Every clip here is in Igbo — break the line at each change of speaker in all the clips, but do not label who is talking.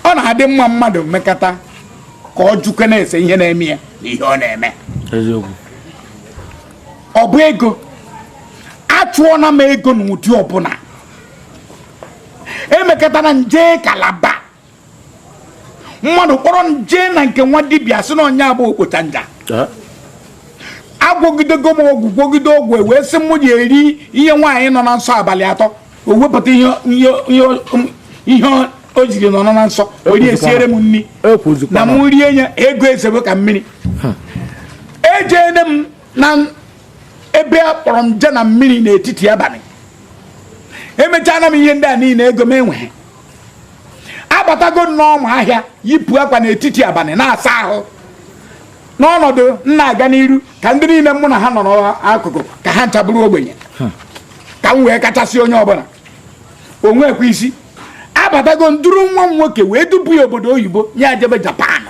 Ọ na-adị mma mmadụ mekata ka ọ jụke na-ese ihe na-eme ya na ihe ọ na-eme.
Eziokwu.
Ọ bụ ego. Achụọna m ego n'ụdị ọbụla. Emekatana nje Kalaba, mmadụ kpọrọ nje na nke nwa dibịa sị na ọnya bụ okpochanja. Agwọgidego m ọgwụ, gwọgide ọgwụ, wee sị m ji eri ihe nwaanyị nọ na nsọ abalị 3, o wepụta ihe o jiri nọ na nsọ were esiere m nri na m rie ya, ego ezebe ka mmiri. Ejeene m na ebe a kpọrọ m je na mmiri n'etiti abalị, emechana m ihe ndị a niile, ego m enweghị. Abatago n'ọma ahịa, yipụ akwa n'etiti abalị na-asa ahụ n'ọnọdụ m na-aga n'iru ka ndị niile mụ na ha nọ n'akụkụ ka ha ncha bụrụ ogbenye, ka m wee kachasị onye ọbụla onwekwa isi. Abatago nduru nwa m nwoke wee dupu ya obodo oyibo, nye ajebe Japan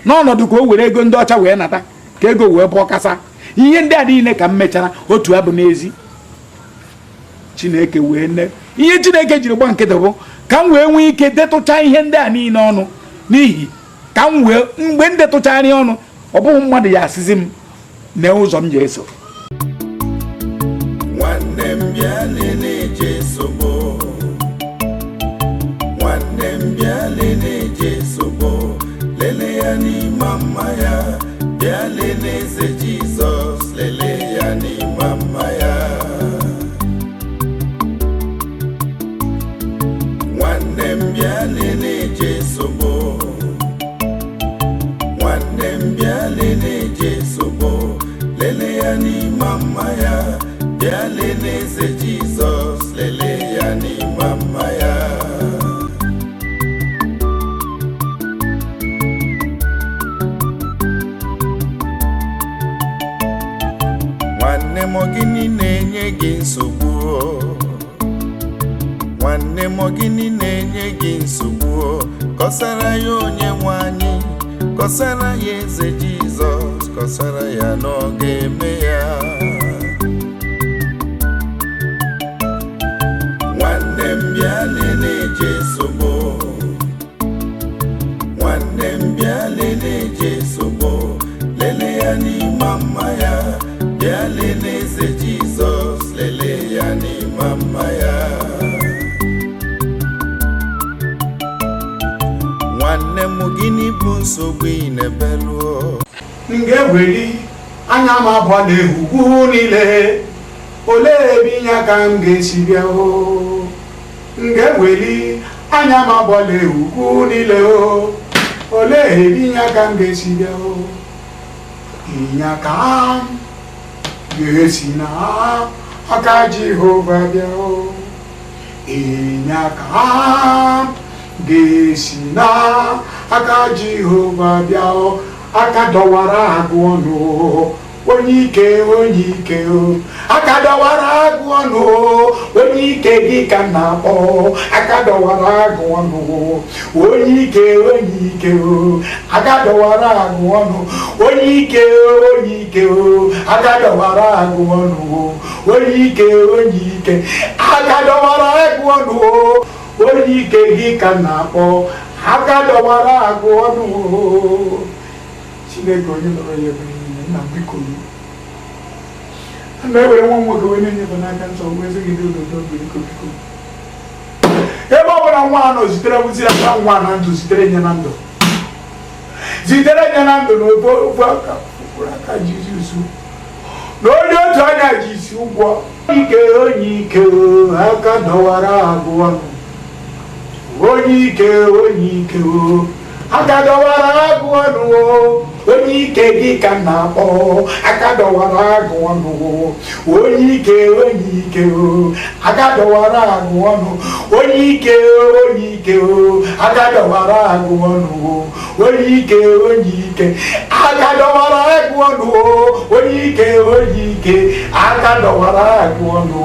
n'ọnọdụ ka o were ego ndị ọcha wee nata, ka ego wee bụọ kasa. Ihe ndị a niile ka m mechara otu abụ n'ezi Chineke wee ne ihe Chineke jiri gba nkịtị bụ ka m wee nwee ike detụcha ihe ndị a niile ọnụ, n'ihi ka m wee mgbe m detụchara ọnụ, ọ bụghị mmadụ ya asịzi m na ụzọ m ji eso.
Nwanne m bịa lele Jesu bụ, nwanne m bịa lele Jesu bụ, lele ya n'ime mma ya, bịa lele eze Jizọs, lele ya n'ime mma ya. Nwanne m bịa lele Jesu bụ, nwanne m bịa lele Jesu bụ, lele ya n'ime mma ya, bịa lele eze Jizọs, lele ya n'ime mma ya. Nwanne m, gịnị na-enye gị nsogbu? Nwanne m, gịnị na-enye gị nsogbu? Kọsara ya onye nwe anyị, kọsara ya eze Jizọs, kọsara ya na ọ ga-eme ya. Nwanne m bịa lele Jesu bụ, nwanne m bịa lele Jesu bụ, lele ya n'ime mma ya, bịa lele eze Jizọs, lele ya n'ime mma ya. Nwanne m, gịnị bụ nsogbu ị na-ebeluo?
M ga-eweli anya m abụọ n'ugwu niile, olee ebe inye aka m ga-esi bịa o? M ga-eweli anya m abụọ n'ugwu niile o, olee ebe inye aka m ga-esi bịa o? Inye aka m ga-esi na aka Jehova bịa o. Inye aka m ga-esi na aka Jehova bịa o. Aka dọwara agụ ọnụ, onye ike, onye ike o. Aka dọwara agụ ọnụ, onye ike gị ka m na-akpọ. Aka dọwara agụ ọnụ, onye ike, onye ike o. Aka dọwara agụ ọnụ, onye ike, onye ike o. Aka dọwara agụ ọnụ, onye ike, onye ike. Aka dọwara agụ ọnụ, onye ike gị ka m na-akpọ. Aka dọwara agụ ọnụ. Chineke onye nọrọ ya ebe niile, nna m biko, a na-ewere nwa m nwoke wee na-enyefe n'aka nsọ, wee zigide ododo. Biko, biko, ebe ọ bụla nwa a nọ, zitere m zitere aka nwa na ndụ, zitere nye na ndụ, zitere nye na ndụ. Na ofu aka ụkpụrụ aka Jizọs na onye otu anya ji isi ụgwọ ike, onye ike, aka dọwara agụ ọnụ, onye ike, onye ike, aka dọwara agụ ọnụ, onye ike gị ka m na-akpọ. Aka dọwara agụ ọnụ, onye ike, onye ike, aka dọwara agụ ọnụ, onye ike, onye ike, aka dọwara agụ ọnụ, onye ike, onye ike, aka dọwara agụ ọnụ, onye ike, onye ike, aka dọwara agụ ọnụ.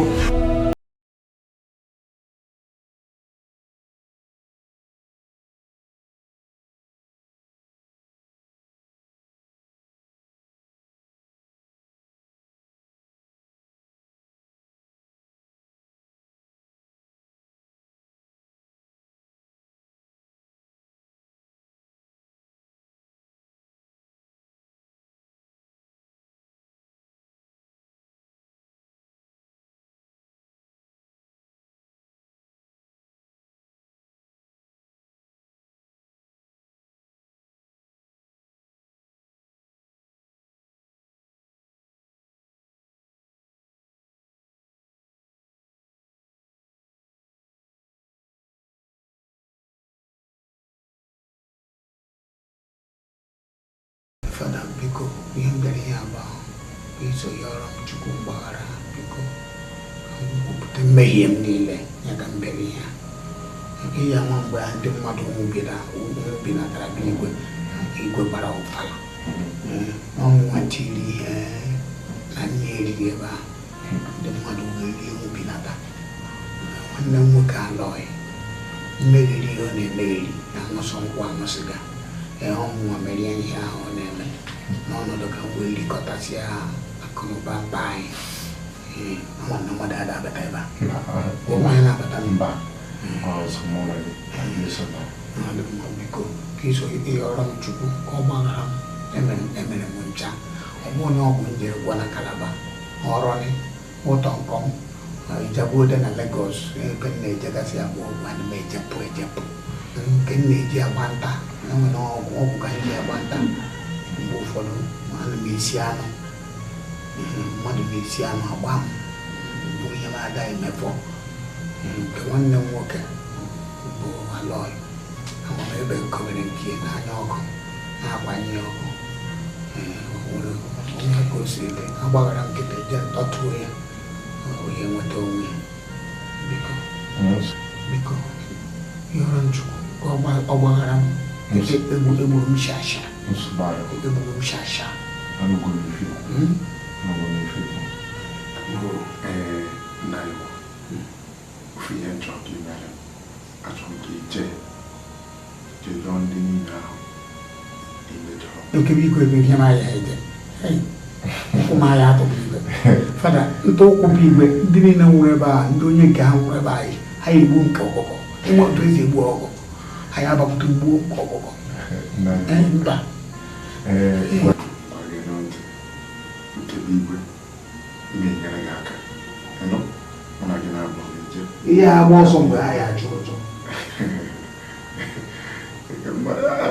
Fada, biko, ihe m bịara ihe abụọ ahụ iso ya ọrụ m Chukwu mgbaghara, biko, ka m kwupụta mmehie m niile ya ka m bịara ihe a. Ihe nwa mgbe ndị mmadụ nwụbinatara bụ igwe igwe gbara ụfala ọnwụnwa tiri ihe na nne eriri ebe ahụ ndị mmadụ wee rie nwụbinata. Nwanne m nwoke alọghị mmegheri ihe ọ na-emegheri na-aṅụsọ nkwụ aṅụsịga ọnwụnwa mere ya ihe ahụ ọ na-eme n'ọnọdụ ka wee rikọtasịa akụnụba mba anyị. Nwanne mmadụ ada abata ebe a nwaanyị na-abata
mba.
Biko ka iso ihe ọrụ m Chukwu ka ọ gbaghara m. Emere m ncha ọ bụrụ na ọgwụ m jere gwa na Kalaba ọrọnị ụtọ nkọm Ijebu-Ode na Lagos ebe m na-ejegasị agba ọgwụ ana m ejepụ ejepụ nke m na-eji agba nta enwere ọgwụ ọgwụ ka m ji agba nta. Mgbe ụfọdụ ana m esi anụ mmadụ na-esi anụ agba m bụ ihe m agaghị emefọ. Nke nwanne m nwoke bụ Alọị ama m ebe nkowere nke n'anya ọkụ na-akwanye ọkụ onye ka o si dị agbaghara nkịta je ntọtuo ya onye nweta onwe ya. Biko biko ịhụrụ m Chukwu ka ọ gbaghara m. Egburu m shasha egburu m shasha.
Ihe nchọ ka ị mere achọrọ m ka ije jee ndị niile ahụ imejọrọ.
Nke bụ igwe ebe ihe m ahịa eje ụkwụ m ahịa atụbụ igwe. Fada ntụ ụkwụ bụ igwe ndị niile nwụrụ ebe a ndị onye nke ha nwụrụ ebe anyị anyị egbu nke ọkụkọ ịnwe otu esi egbu ọkụkọ anyị agbapụta gbuo nke ọkụkọ mba.
Nke bụ igwe na-enyere gị aka
ihe agba ọsọ mgbe ha ya achụ ụjọ.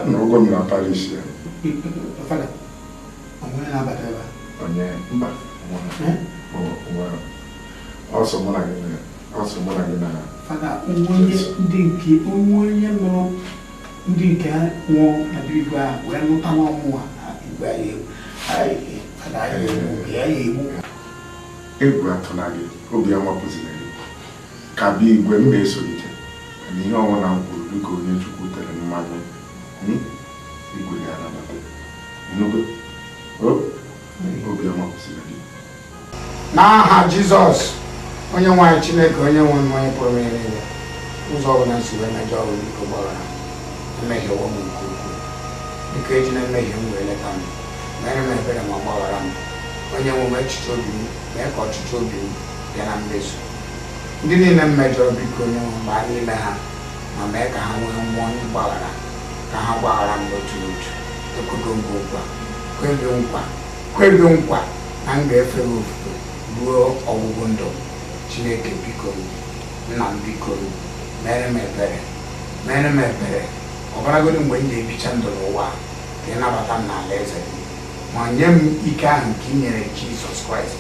Nọrọgo m na parish ya.
Fada, onye na-abata ebe a?
Onye mba ọsọ mụ na gị na
Fada, onye ndị nke onye nụrụ ndị nke nwụọ na igwe a wee nụta nwa mmụọ igwe anyị Fada ya egbu.
Egwu atụna gị, obi amapụzila gị ka bụ igwe m na-esolite mana ihe ọnwụ na m kwuru dịka onye Chukwu tere mmanụ igwe ga-anabata obi amapụzila gị.
N'aha Jizọs onye nwe anyị Chineke onye nwe m onye pụrụ ihe niile ụzọ ọbụla nsi wee mejọọ ọrụ biko gbaghara emehiewo m nke ukwuu. Biko ejina mmehie m wee leta m mere m ebere ma gbaghara m. Onye nwe m echiche obi m mee ka ọchịchọ obi m bịa na mmezu. Ndị niile m mejọrọ biko onye nwe m baa n'ime ha ma mee ka ha nwee mmụọ mgbaghara ka ha gbaghara m n'otu n'otu. Ekwego m nkwa kweghị nkwa kweghị nkwa na m ga-efe gị ofufe ruo ọgwụgwụ ndụ. Chineke biko m, nna m biko m, mere m ebere mere m ebere ọbụrụgodị mgbe m ga-ebicha ndụ n'ụwa ka ị nabata m n'ala eze gị ma nye m ike ahụ nke ị nyere Jizọs Kraịst,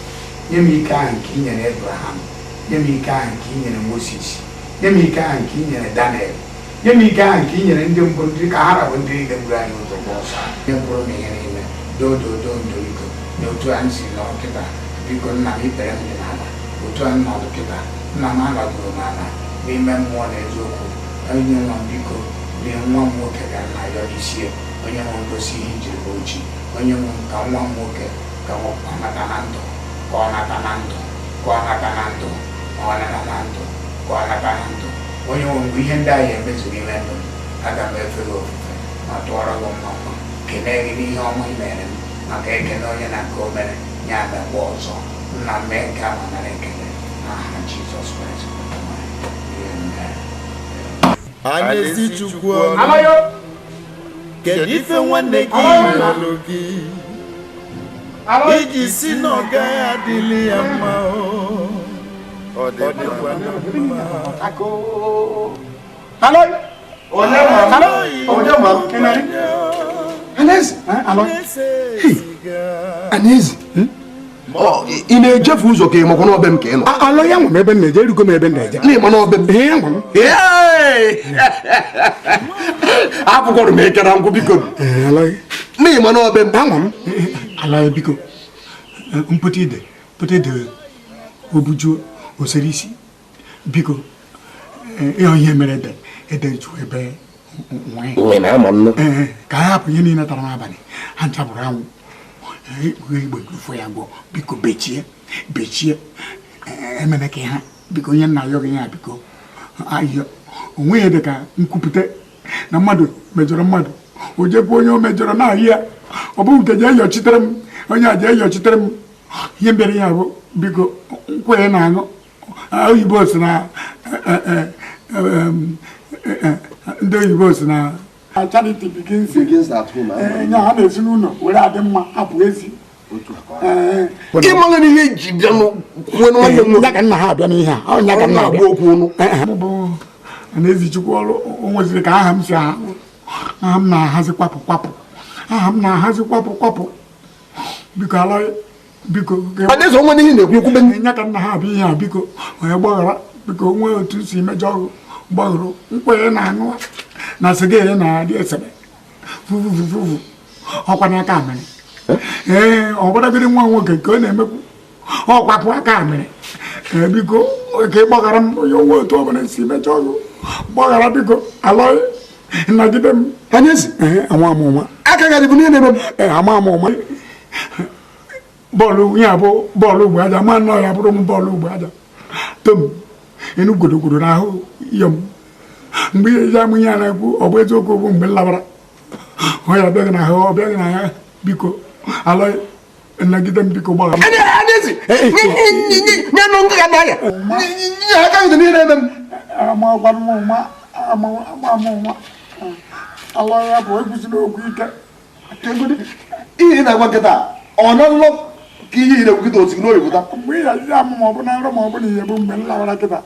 nye m ike ahụ nke ị nyere Abraham, nye m ike ahụ nke ị nyere Moses, nye m ike ahụ nke ị nyere Daniel, nye m ike ahụ nke ị nyere ndị mbụ ndị ka ha rabụ ndị niile gburu anyị ụzọ gba ọsọ. Nye pụrụ m ihe niile dododo ndoriko na otu a m si nọrọ kịta biko nna m ikpere m dị n'ala otu a m nọdụ kịta nna m anọdụrụ n'ala n'ime mmụọ na eziokwu. Onye nwa m biko rie nwa m nwoke ga na ayọ isie onye nwe ngosi ihe njiri bụ ochi onye nwe ka nwa m nwoke ka ọ nata na ndụ ka ọ nata na ndụ ka ọ nata na ndụ ka ọ nata na ndụ ka ọ nata na ndụ. Onye nwe mgbe ihe ndị anyị emezu n'ime ndụ m aga m efe gị ofufe ma tụọrọ gị mma mma kelee gị n'ihe ọma ị mere m maka ekele onye na nke o mere ya mekwa ọzọ. Nna m mee nke a ma nara ekele n'aha Jizọs Kraịst.
Anezi Chukwu kedu ife nwanne gị melụ gị iji si na ọ gaghị adịlị ya mma ọ dịkwa mma.
Anaeze, ị na-ejefu ụzọ ka ị makwa n'ọbe m ka ị nọ?
Alọ ya nwe m ebe m na-eje, erugo m ebe m na-eje.
N'ịma n'ọbe m?
Ee, nwe m.
Apụkwọrọ m ịkara nkwụ biko.
Ee, alọ.
N'ihi mana ọ be m.
Anwa m ala biko mpụta ide pụta ide obujuo osere isi biko ịhụ ihe mere ede ede ju ebe ka ha hapụ ihe niile tara n'abalị ha nchabụrụ anwụ ekpughe igbe fụ ya gwọ biko bechie bechie emere ka ha biko onye nna ya ya biko ayọ onwe ya dị ka nkwupụta na mmadụ mejọrọ mmadụ o jekwa onye o mejọrọ na-ahị ya ọ bụghị nke ji eyọchitere m onye a ji eyọchitere m ihe mbịara ya bụ biko nkwa ya na-aṅụ oyibo si na ndị oyibo si na charity begins
at home.
Nye ha na-esi n'ụlọ were adị mma apụ ezi
Ịmara na ihe ji bịa nwanne m
nwoke ka nna ha abịa n'ihe a ọ nya ka nna
agba okwu ọnụ
bụ na-ezi Chukwu ọrụ o nweziri ka aha m si aha m na-ahazi kwapụ kwapụ aha m na-ahazi kwapụ kwapụ biko alọ biko
adaeze onwe n'ihe na-ekwu ekwu
nya ka nna ha abịa ihe a biko onye gbaghara biko onwe otu si mejọ ọgụ gbaghara nkwenye na-aṅụ na sịga ya na-adị esebe fufufufufu ọkwa n'aka mere ee ọ gbadagoro nwa nwoke nke ọ na-emekwu ọ kwapụ aka mere ee biko ka ị gbaghara m onye onwe otu ọbụla si mejọ ọgụ gbaghara biko alọ nagide m
Adaeze
ama m ụma
aka gadị bụ niile eme
ee ama m ụma bọọlụ ya bụ bọọlụ ugbo aja ma nnọọ ya bụrụ m bọọlụ ugbo aja tom enu gwodogodo n'ahụ yọm mgbe ihe eji amụ ihe a na-ekwu ọ bụ eziokwu bụ mgbe m labara ọ ya bịaghị n'ahụ ọ bịaghị na ya biko alọ nagide m biko gbaghara
Adaeze nye nụ nkịka n'ahịa nye aka gị niile eme m
ama gwara m ụma ama ama ụma alọ ya bụ ekwusịrị okwu ike
ihe ị na-agwa nkịta ọ na nlọ ka ihe ị na-ekwu kịta otu n'oyi pụta
mgbe ị ga-eji amụ ma ọ bụ na nrọ ma ọ bụ na ihe bụ mgbe m lawara kịta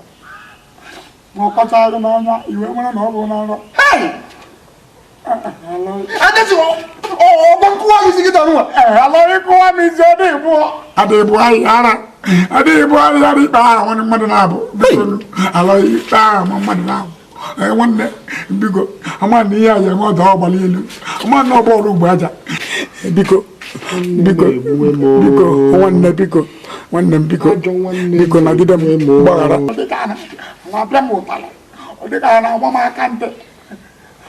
ma ọ kọcha agụ n'anya iwe mara na ọ bụ na nrọ
Adaeze ọgba nkụwa gị si kịta nwa
alọ ịkụwa m isi ọ dị bụọ adịghị bụ anyị ara adịghị bụ anyị ara ikpe ahụ nwanne mmadụ na-abụ biko alọ ikpe ahụ ma mmadụ na-abụ nwanne biko ama na ihe a ya enwe ọdọ ọgbali elu ama na ọ bọọlụ ugbo aja biko biko biko nwanne biko nwanne m biko biko nagide m gbaghara ọ na-abịa m ụtalị ọ dịka a na-agba m aka ntị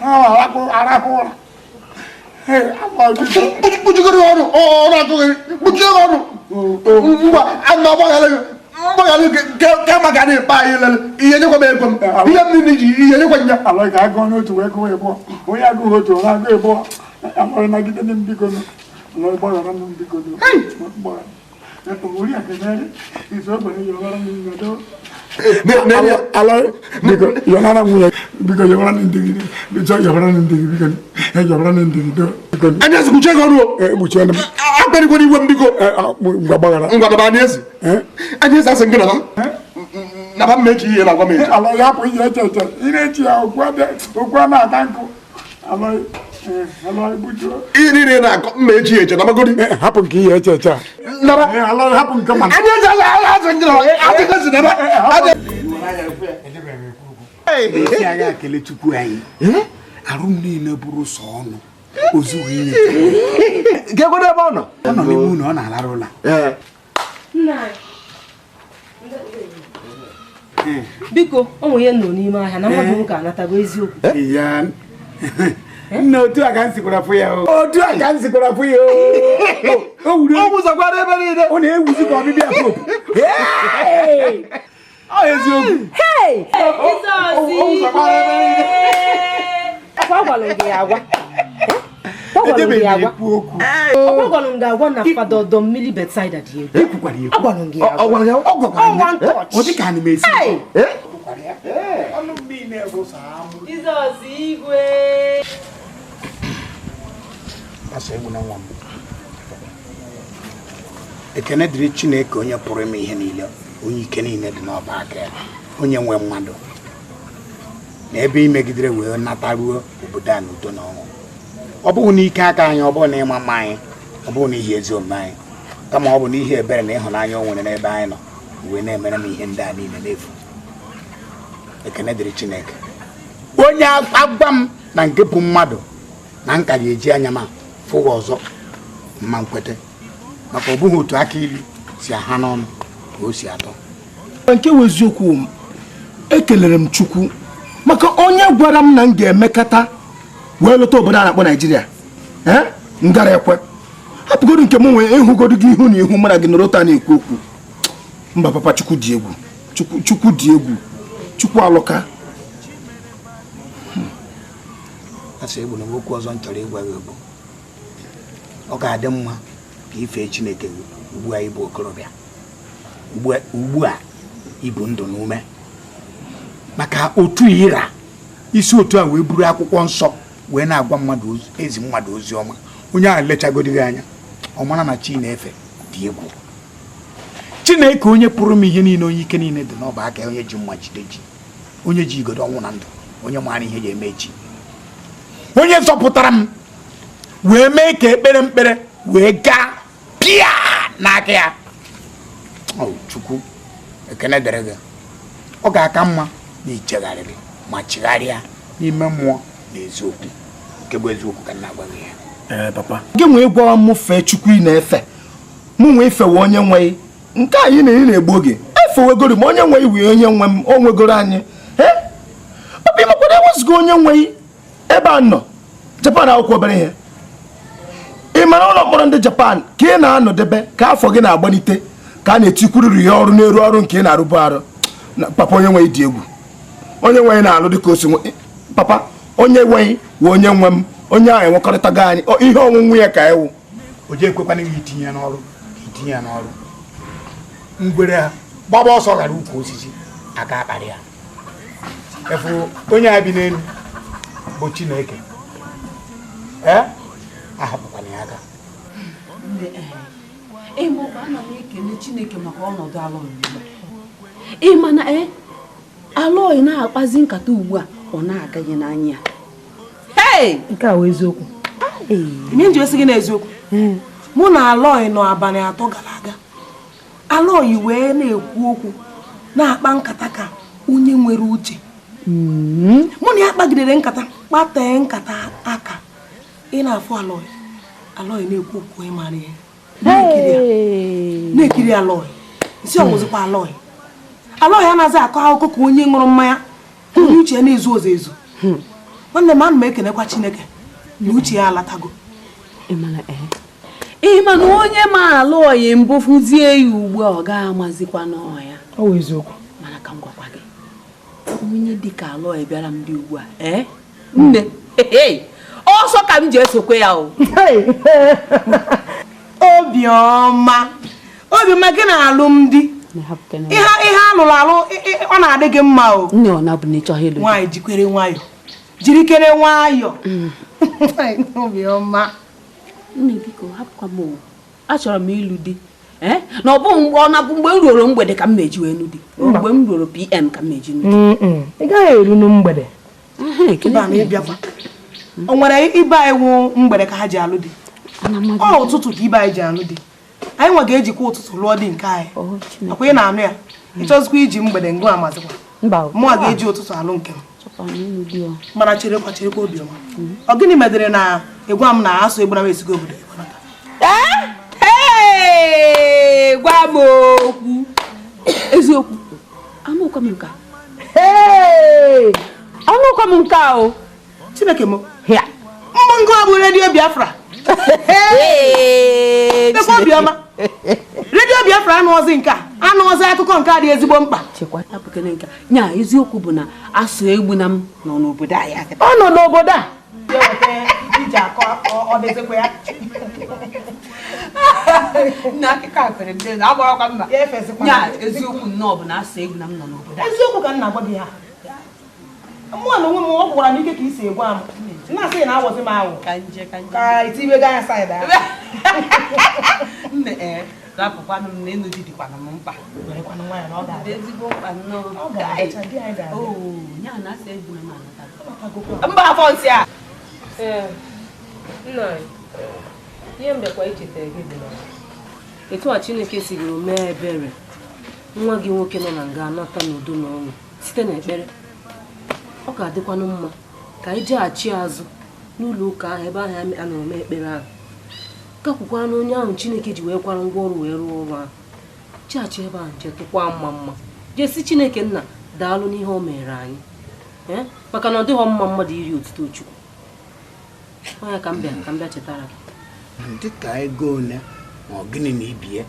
ha arahụ ụra
kpuchigoro ọnụ ọrụ atụghị kpuchie ọnụ ngwa ana agbaghara gị mgbaghara gị ka maka na ịkpa anyị lele ihe nyekwa m ego m ihe m niile ji ihe nyekwa nya
alọ ka agụọ n'otu wee gụọ ịbụọ onye agụghị otu ọ na-agụ ịbụọ alọ nagide m biko alọ gbaghara m biko gbaghara alọ biko yọnara nwunye biko yọbara ndị gị biko yọbara ndị gị biko yọbara ndị gị biko
Adaeze kpuchie gị ọnụ
ekpuchie m
akparịkwara iwe m biko
ngwa gbaghara
ngwa naba Adaeze Adaeze asị gị naba naba m echi ihe na-agwa m echi
alọ ya hapụ ihe eche eche ị na-echi ya okwu a na-ata nkụ alọ alọ gbujuo
ihe niile na-akọ mma echi eche nabagodi
hapụ nke ihe eche eche a
naba
alọ hapụ nke mana
Adaeze asị gị naba asị gị naba
esi agha ekele Chukwu anyị arụ m niile bụrụ sọ ọnụ ozughị inye
Gekwe ebe ọ nọ
ọ nọ n'ime ụlọ ọ na-alarụ ụla
biko o nwere ihe nọ n'ime ahịa na mmadụ nwoke anatago eziokwu
ya nna otu a ka m sikwara fụ ya otu a ka m sikwara fụ ya o wuru
ọ wụzakwara ebe niile
ọ na-ewuzi ka ọbịbịa popu ọ eziokwu
Agwalụ m gị agwa na fada ọdọ mmiri Betsaida dị egwu. Agwalụ m gị agwa. One touch.
Ọ dị ka ana m esi.
Jizọs igwe.
Ekene dịrị Chineke onye pụrụ ime ihe niile, onye ike niile dị n'ọba aka ya, onye nwe mmadụ na ebe imegidere wee nataruo obodo a n'udo na ọṅụ. Ọ bụghị n'ike aka anyị, ọ bụghị na ịma mma anyị, ọ bụghị n'ihi ezi omume anyị, kama ọ bụ n'ihi ebere na ịhụnanya o nwere n'ebe anyị nọ wee na-emere m ihe ndị a niile n'efu. Ekene dịrị Chineke onye agwa m na nke bụ mmadụ na nka ga-eji anya ma Fụwa ọzọ mma nkwete maka ọ bụghị otu aka ilu si aha n'ọnụ ka o si atọ.
Nke wụ eziokwu, ekelere m Chukwu maka onye gwara m na m ga-emekata wee lọta obodo a na-akpọ Naijiria. M gara ekwe hapụgodu nke m nwee ịhụgodu gị ihu na ihu mara gị nọrọ taa na-ekwu okwu. Mba papa, Chukwu dị egwu, Chukwu dị egwu, Chukwu alụka.
Asị egbu na okwu ọzọ m chọrọ ịgwa gị bụ ọ ga-adị mma ka ife Chineke ugbu a ịbụ okorobịa, ugbu a ibu ndụ n'ume, maka otu ira isi otu a wee buru akwụkwọ nsọ wee na-agwa mmadụ ezi mmadụ ozi ọma. Onye ahụ lechagodi gị anya ọ mara na chi na-efe dị egwu. Chineke onye pụrụ m ihe niile, onye ike niile dị n'ọba aka, onye ji mma jide ji, onye ji igodo ọnwụ na ndụ, onye maara ihe ga-eme echi, onye zọpụtara m wee mee ka ekpere mkpere wee gaa pịa n'aka ya. Ọ Chukwu ekene dịrị gị. Ọ ga-aka mma na ichegharịrị ma chigharịa n'ime mmụọ na eziokwu, nke bụ eziokwu ka m na-agwa gị ya.
Ee papa, gị nwee gwara m fee Chukwu ị na-efe, mụ nwee ifewe onye nwe nke anyị na ị na-egbu oge efewegoro m onye nwe iwe onye nwe m o nwegoro anyị. Ee papa, ịmakwara ewezụga onye nwe ebe a nọ Japan akwụkwọ obere ihe. Ị mara ụlọ mkpọrọ ndị Japan ka ị na-anọdebe ka afọ gị na-agbalite ka a na-etikwuriri ya ọrụ n'elu ọrụ nke ị na-arụbu arụ. Papa, onye nwe dị egwu, onye nwe na-alụ dịka o si nwe. Papa, onye nwe wee onye nwe m, onye ahụ enwekọrịtago anyị ihe ọnwụnwụ ya ka ewu.
O ji ekwekwana gị itinye ya n'ọrụ, ka itinye ya n'ọrụ. Ngwere ha gbaba ọsọ ghara ukwu osisi aka akparị ya. Efu onye a bi n'elu bụ Chineke, ee ahapụkwana ya aka.
Ịmụkwa ana m ekele Chineke maka ọnọdụ Aloy ugbu a. Ị ma na Aloy na-akpazi nkata ugbu a ọ na-agaghị n'anya. Hey!
Nke a wụ eziokwu.
Ihe nji esi gị n'eziokwu, mụ na Aloy nọ abalị 3 gara aga. Aloy wee na-ekwu okwu na-akpa nkata ka onye nwere uche. Mụ na ya kpagidere nkata kpatee nkata aka. Ị na-afụ Aloy, Aloy na-ekwu okwu ịmara ihe. Na-ekiri Aloy, nsị ọnwụzikwa Aloy. Aloy anaghị akọ akụkọ ka onye ṅụrụ mmanya, onye uche ya na-ezu ozu ezu. Nwanne m, ana m ekenekwa Chineke na uche ya alatago.
Ị ma na onye ma Aloy mbụ fụzie ya ugbu a ọ ga-amazikwa n'ọya.
Ọ wụ eziokwu.
Mana ka m gwakwa gị, onye dịka Aloy bịara m dị ugbu a, nne, ọsọ ka m ji esokwe ya o.
Obiọma, Obiọma gị na alụmdi ihe alụrụ alụ ọ na-adị gị mma o.
Nne, ọ na-abụ na ịchọghị ịlụ.
Nwaanyị jikwere nwayọ, jirikere nwayọ. Obiọma.
Nne biko hapụkwa m o. Achọrọ m ịlụ di. Na ọ bụ ọ na-abụ mgbe m ruoro mgbede ka m meji wee nụ di. Mgbe m ruoro PM ka m meji nụ di.
Ị gaghị eru na mgbede.
O nwere ibe anyị wụ mgbede ka ha ji alụ di. Ọ ụtụtụ ka ibe anyị ji alụ di. Anyị nwa ga-ejikwa ụtụtụ lụọ di nke anyị. Akwa ị na-anụ ya, ị chọzikwa iji mgbede ngụ amazikwa. Mụnwa ga-eji ụtụtụ alụ nke m. Mana cherekwa cherekwa Obiọma. Ọ gịnị medere na ịgwa m na asụ egbura m esigo obodo ịkọnata?
Gwa m okwu. Eziokwu. Anụkwa m nke a. Anụkwa m nke a o.
Chineke m. Mbụ ngụ a bụ redio Biafra. Ekwe Obiọma. Redio Biafra anụọzi nke a, anụọzi akụkọ nke a dị ezigbo mkpa.
Chekwa hapụkene nke a. Nya eziokwu bụ na asụ egbu na m nọ n'obodo anyị.
Ọ nọ n'obodo a.
Nna akụkọ a kwere ndị agbarakwa mma. Nya eziokwu nnọọ bụ na asụ egbu na m nọ n'obodo a.
Eziokwu ka m na-agwa gị ha. Mụ na onwe m ọ gwara m ike ka i si egwa m. Na-asị na awọzi m awụ. Ka itiwe gaa ya saịdị ahụ.
Nne rapụkwanụ m na ịnụ di dịkwanụ m mkpa.
Werekwanụ nwayọ na ọ ga-adị.
Ezigbo mkpa nnọọ.
Ọ ga-adịcha di anyị ga-adị.
Nya na asụ egbu na m anatago. Mba afọ nsị a.
Nna anyị, ihe m bịakwa ichetara gị bụ na etu a Chineke sigoro mee ebere nwa gị nwoke nọ na nga anata n'udo na ọṅụ site n'ekpere, ọ ga-adịkwanụ mma ka anyị jeghachi azụ n'ụlọ ụka ahụ ebe ahụ a nọrọ mee ekpere ahụ Gakwukwa na onye ahụ Chineke ji wee kwara ngwa ọrụ wee rụọ ọrụ ahụ. Chọọchị ebe ahụ chetụkwa mma mma. Jesi Chineke nna daalụ n'ihe o mere anyị. Maka na ọ dịghọ mma mmadụ iri otito Chukwu. Ọ ya ka m bịa chetara gị.
Dịka ego ole ma ọ gịnị na ibie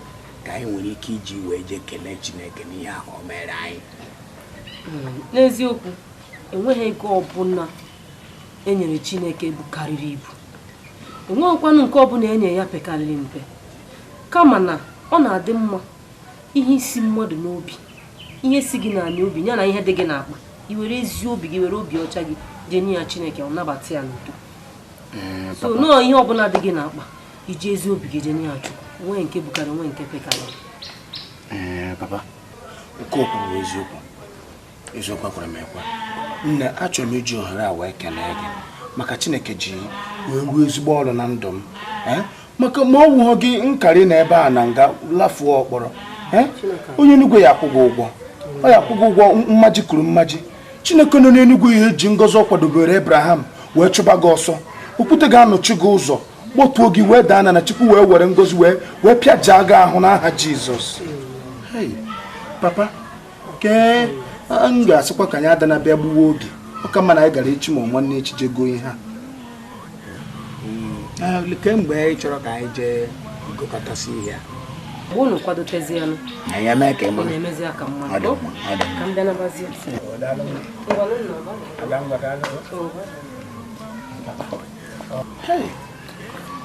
ka anyị nwere ike iji wee jee kelee Chineke n'ihe ahụ o mere anyị.
N'eziokwu, enweghị ego ọbụla e nyere Chineke bukarịrị ibu. Enweghịkwanụ nke ọbụla enye ya pekarịrị mpe. Kama na ọ na-adị mma ihe isi mmadụ n'obi, ihe si gị n'ala obi ya na ihe dị gị n'akpa, i were ezi obi gị were obi ọcha gị jee nye ya Chineke, ọ nabata ya n'udo. So nọọ ihe ọbụla dị gị n'akpa, iji ezi obi gị jee nye ya Chukwu, nwee nke bukarị nwee nke pekarịrị.
Papa, nke o kwuru eziokwu. Eziokwu akwara m ekwe. Nne, achọrọ m iji ohere a wee kelee gị maka Chineke ji wee ruo ezigbo ọrụ na ndụ m. Maka ma ọ wụghọ gị nkarị na ebe a na nga lafuo ọkpọrọ. Onye Enugwu ya akwụ gị ụgwọ. Ọ ya akwụ gị ụgwọ mmaji kwuru mmaji. Chineke nọ n'Enugwu ihe ji ngọzi ọ kwadobere Abraham wee chụba gị ọsọ. Okwute ga-anọchi gị ụzọ, kpọtuo gị wee daa na Chukwu wee were ngọzi wee pịajaa gị ahụ n'aha Jizọs. Papa, kee m ga-asịkwa ka anyị adana bịa gbuwe oge. Ọ ka mma na anyị gara echi ma nwanne echi jee goo ihe a.
Kemgbe ị chọrọ ka anyị jee gokọtasị ihe a.
Mgbe unu kwadotezianụ.
Anyị eme ka ị mara.
Unu emezi aka mmadụ. Ka m bịa nabazie.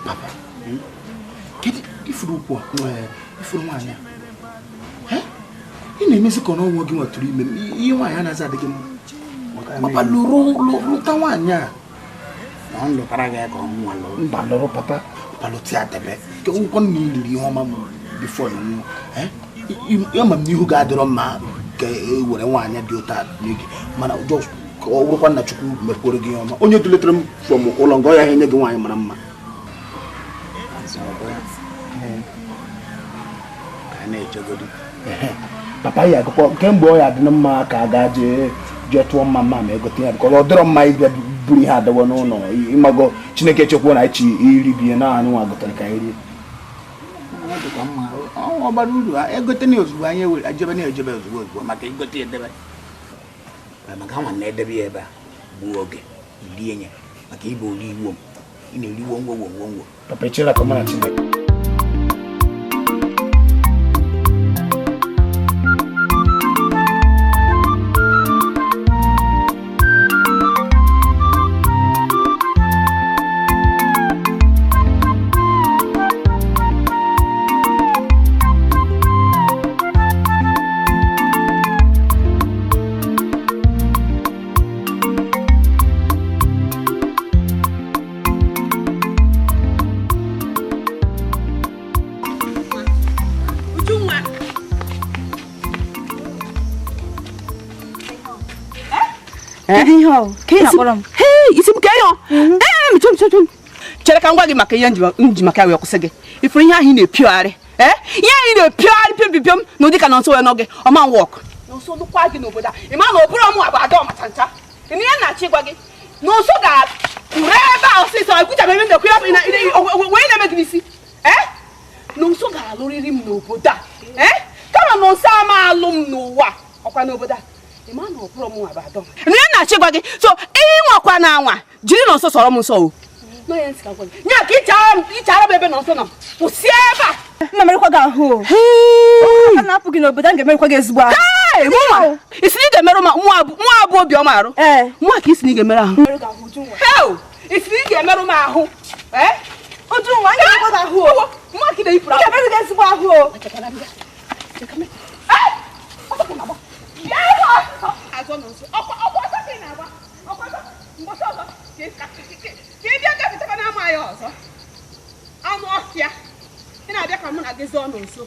Papa, kedu ifuru ukwu a ifuru nwaanyị a? Ị na-emezi ka ọnwa gị nwetụrụ ime ihe nwaanyị anaghị adị gị mma. Papa lụta nwaanyị a.
Na ọ lụtara gị ka ọ mụnwa lụrụ.
Mba lụrụ papa, papa lụta ya debe. Ke ụkwụ na iliri ihe ọma m bifo ya nwụọ. Ama m n'ihu ga-adịrọ mma ka e were nwaanyị dị ụtọ nye gị, mana ka ọ bụrụkwa nna Chukwu mekwere gị ihe ọma. Onye duletere m from ụlọ nga ọ ya enye gị nwaanyị mara mma. Papa ya agụkọ kemgbe ọ ya dị mma ka a ga jee tụọ mma mma ma egote ya bikọ ọ dịrọ mma ịbịa buru ihe adọwa n'ụlọ ịmago Chineke chekwuo na echi iri bie naanị nwa gotere ka anyị rie.
Ọ bara uru egote na ozugbo anyị ewere ejebe na ejebe ozugbo ozugbo maka igote edebe maka nwa na-edebe ya ebe a gbuo oge rie ya maka ibe ori iwo m ị na-eriwo ngwo ngwo ngwo.
Papa echela ka mụ na Chineke.
Chere ka m gwa gị maka ihe nji maka wee kwụsị gị. Ifuru ihe ahụ ị na-epiogharị ihe ahụ ị na-epiogharị pịom pịom na ụdị ka na nso wee nọ gị ọma wọk na nso lụkwa gị n'obodo a. Ị ma na ọ bụrụ mụ abụ ada ọmacha ncha ihe na-achọ ịgwa gị na nso ga-ure ebe a ọsịsọ ekwucha ebe na-ekwu ya wee na-eme gị n'isi na nso ga-alụrịrị m n'obodo a kama na nso ama alụ m n'ụwa ọkwa n'obodo a. Ị ma na ọ bụrụ mụ abụ ada ọma ihe na-achọ ịgwa gị so ịnwakwa na anwa jiri na nso sọrọ m nsọ o nya ka ịchara m ebe na nso nọ kwụsị ebe a.
M emerikwa gị ahụ o. A na-apụ gị n'obodo a ga-emerikwa gị ezigbo ahụ.
Mụnwa isi na ị ga-emerụ mụ abụ obiọma arụ. Mụnwa ka isi na ị ga-emerụ ahụ. Isi na ị ga-emerụ m ahụ.
Ujunwa, a ga-emerikwa gị ahụ o.
Mụnwa ka ị na-eyipụrụ ahụ.
M ga-emerụ gị ezigbo ahụ o.
Anụ ọhịa ị na-abịa ka mụ na gị zọọ n'nso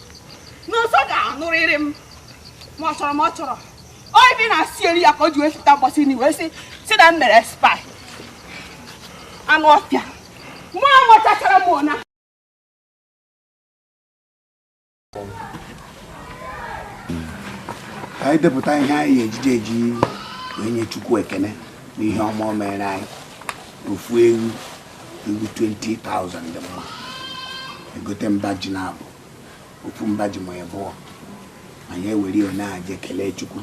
n'nso ga-anụrịrị m ma ọ chọrọ ma ọ chọrọ ọ ebe ị na-asị eri ya ka o ji wee fụta mgbọsị nri wee sị na m mere spi anụ ọhịa mụ anwụchachara m ona.
Ka anyị depụta ihe anyị ejije eji wee nye Chukwu ekene n'ihe ọma o mere anyị. Ofu ewu 20,000 dị mma. Egote mba ji na-abụ ofu mba ji ma ịbụọ, anyị ewere ya na-aja kelee Chukwu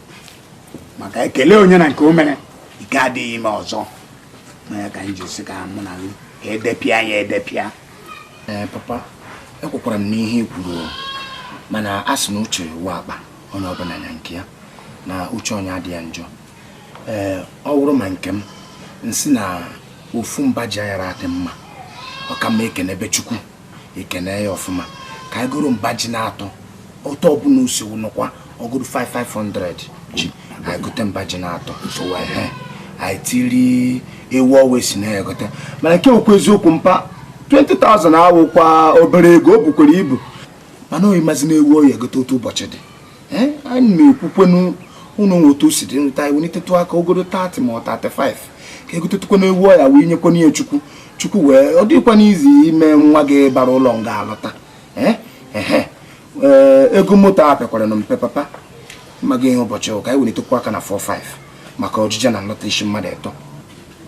maka ekele onye na nke o mere ike adịghị ime ọzọ. Na ya ka anyị ji sị ka mụ na gị ka edepịa ya edepịa.
Ee papa, ekwekwara m n'ihe i kwuru, mana a sị na uche wụ akpa onye ọbụla na nke ya, na uche onye adịghị njọ. Ee, ọ wụrụ ma nke m nsị na ofu mba ji ayara adị mma, ọ ka mma ekene be Chukwu, ekene ya ọfụma ka anyị goro mba ji na-atọ ụtọ ọbụla usewu nọkwa ọgụrụ 5500 ji, anyị gote mba ji na-atọ, anyị tiri ewu ọwa esi na ya egote. Mana nke okwu eziokwu mpa, 20,000 awụkwa obere ego, o bukwara ibu, mana oyi mazi na ewu oyi egote otu ụbọchị dị. Anyị na-ekwukwenu ụnụ nwe otu si dị nta welitetụ aka ogoro 30 ma ọ 35 ka egotetụkwana ewu ọya wee nyekwana ya Chukwu. Chukwu wee ọ dịkwa n'izi ime nwa gị bara ụlọ nga alọta. Ehe, ego moto a pịakwara na mpe papa, mma gị ihe ụbọchị ụka anyị welitekwa aka na 45 maka ọjịja na nlọta isi mmadụ ịtọ.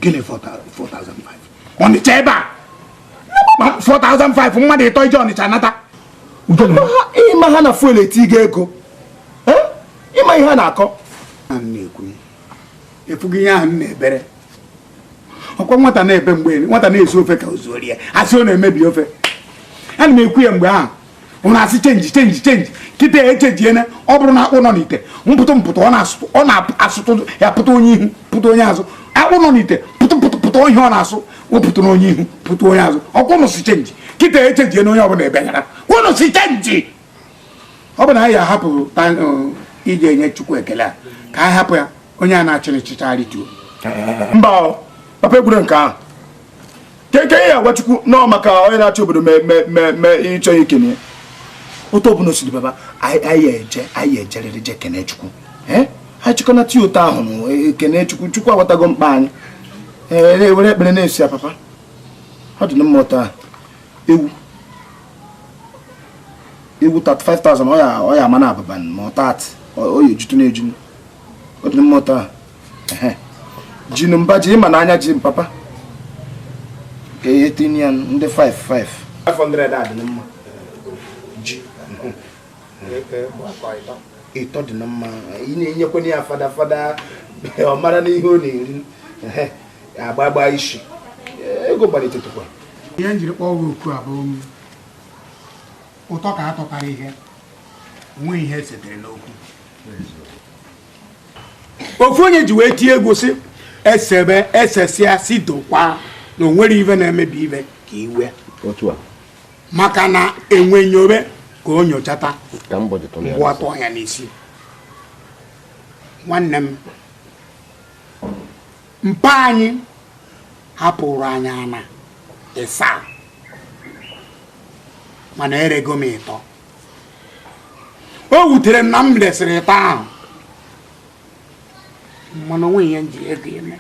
Gịnị 4,500? Ọnịcha ebe a 4,500 mmadụ ịtọ ije Ọnịcha nata.
Ịma ha na fuel eti ego, ịma ihe a na-akọ.
Efughị ihe ahụ m na-ebere ọkwa nwata na-ebe mgbe nwata na-esi ofe ka o zuo ya asị ọ na-emebi ofe. Ana m ekwu ya mgbe ahụ ụnụ asị chenji chenji chenji, kịta echejiene. Ọ bụrụ na akpụ nọ n'ite mpụtụ mpụtụ ọ na-asụtụ ya pụta onye ihu pụta onye azụ, akpụ nọ n'ite pụtụ pụtụ pụta ihe ọ na-asụ wepụta onye ihu pụta onye azụ, ọkwa ụnụ si chenji kịta echejiene onye ọbụla ebeghara ụnụ si chenji. Ọ bụ na anyị ahapụ ije enye Chukwu ekele a ka anyị hapụ ya onye a na-achịrị chịchagharị tuo.
Mba papa, egwure nke ahụ keke ya agwa Chukwu nọọ maka onye na-achị obodo mee ịchọ ikene ya. Ụtọ ọbụla osiri baba, anyị eje anyị ejerịrị je kene Chukwu. Anyị chịkọnata ya ụtọ ahụ ekene Chukwu. Chukwu aghọtago mkpa anyị. Ee, were ekpere na-esi ya papa, ọ dị mma ụtọ ahụ. Ewu ewu 35,000 ọ ya ama na abụba ma ọ 30 ọ ya ejutu na-eju, ọ dị mma ụtọ ahụ. Jinu mba ji ịma n'anya ji papa ka ihe tinye ya ndị 55 500 a dị mma ji ịtọ dị na mma. Ị na-enyekwana ya fada fada ọ mara n'ihe ọ na-eri agba agba isi ego gbalitetụkwa.
Ihe njiri kpọọ gị oku a bụ ụtọ ka atọtara ihe nwee ihe esetere n'okwu.
Ofu onye ji wee tie egwu sị esebe esesịa si dokwa na o nwere ive na-emebi ive ka iwe maka na enwe nyobe ka o nyochata mgbu atọ ya n'isi. Nwanne m, mpa anyị hapụrụ anyị ana ịsa mana erego m ịtọ. O wutere m na m resịrị ịtọ ahụ mana onwe ihe nji ego eme.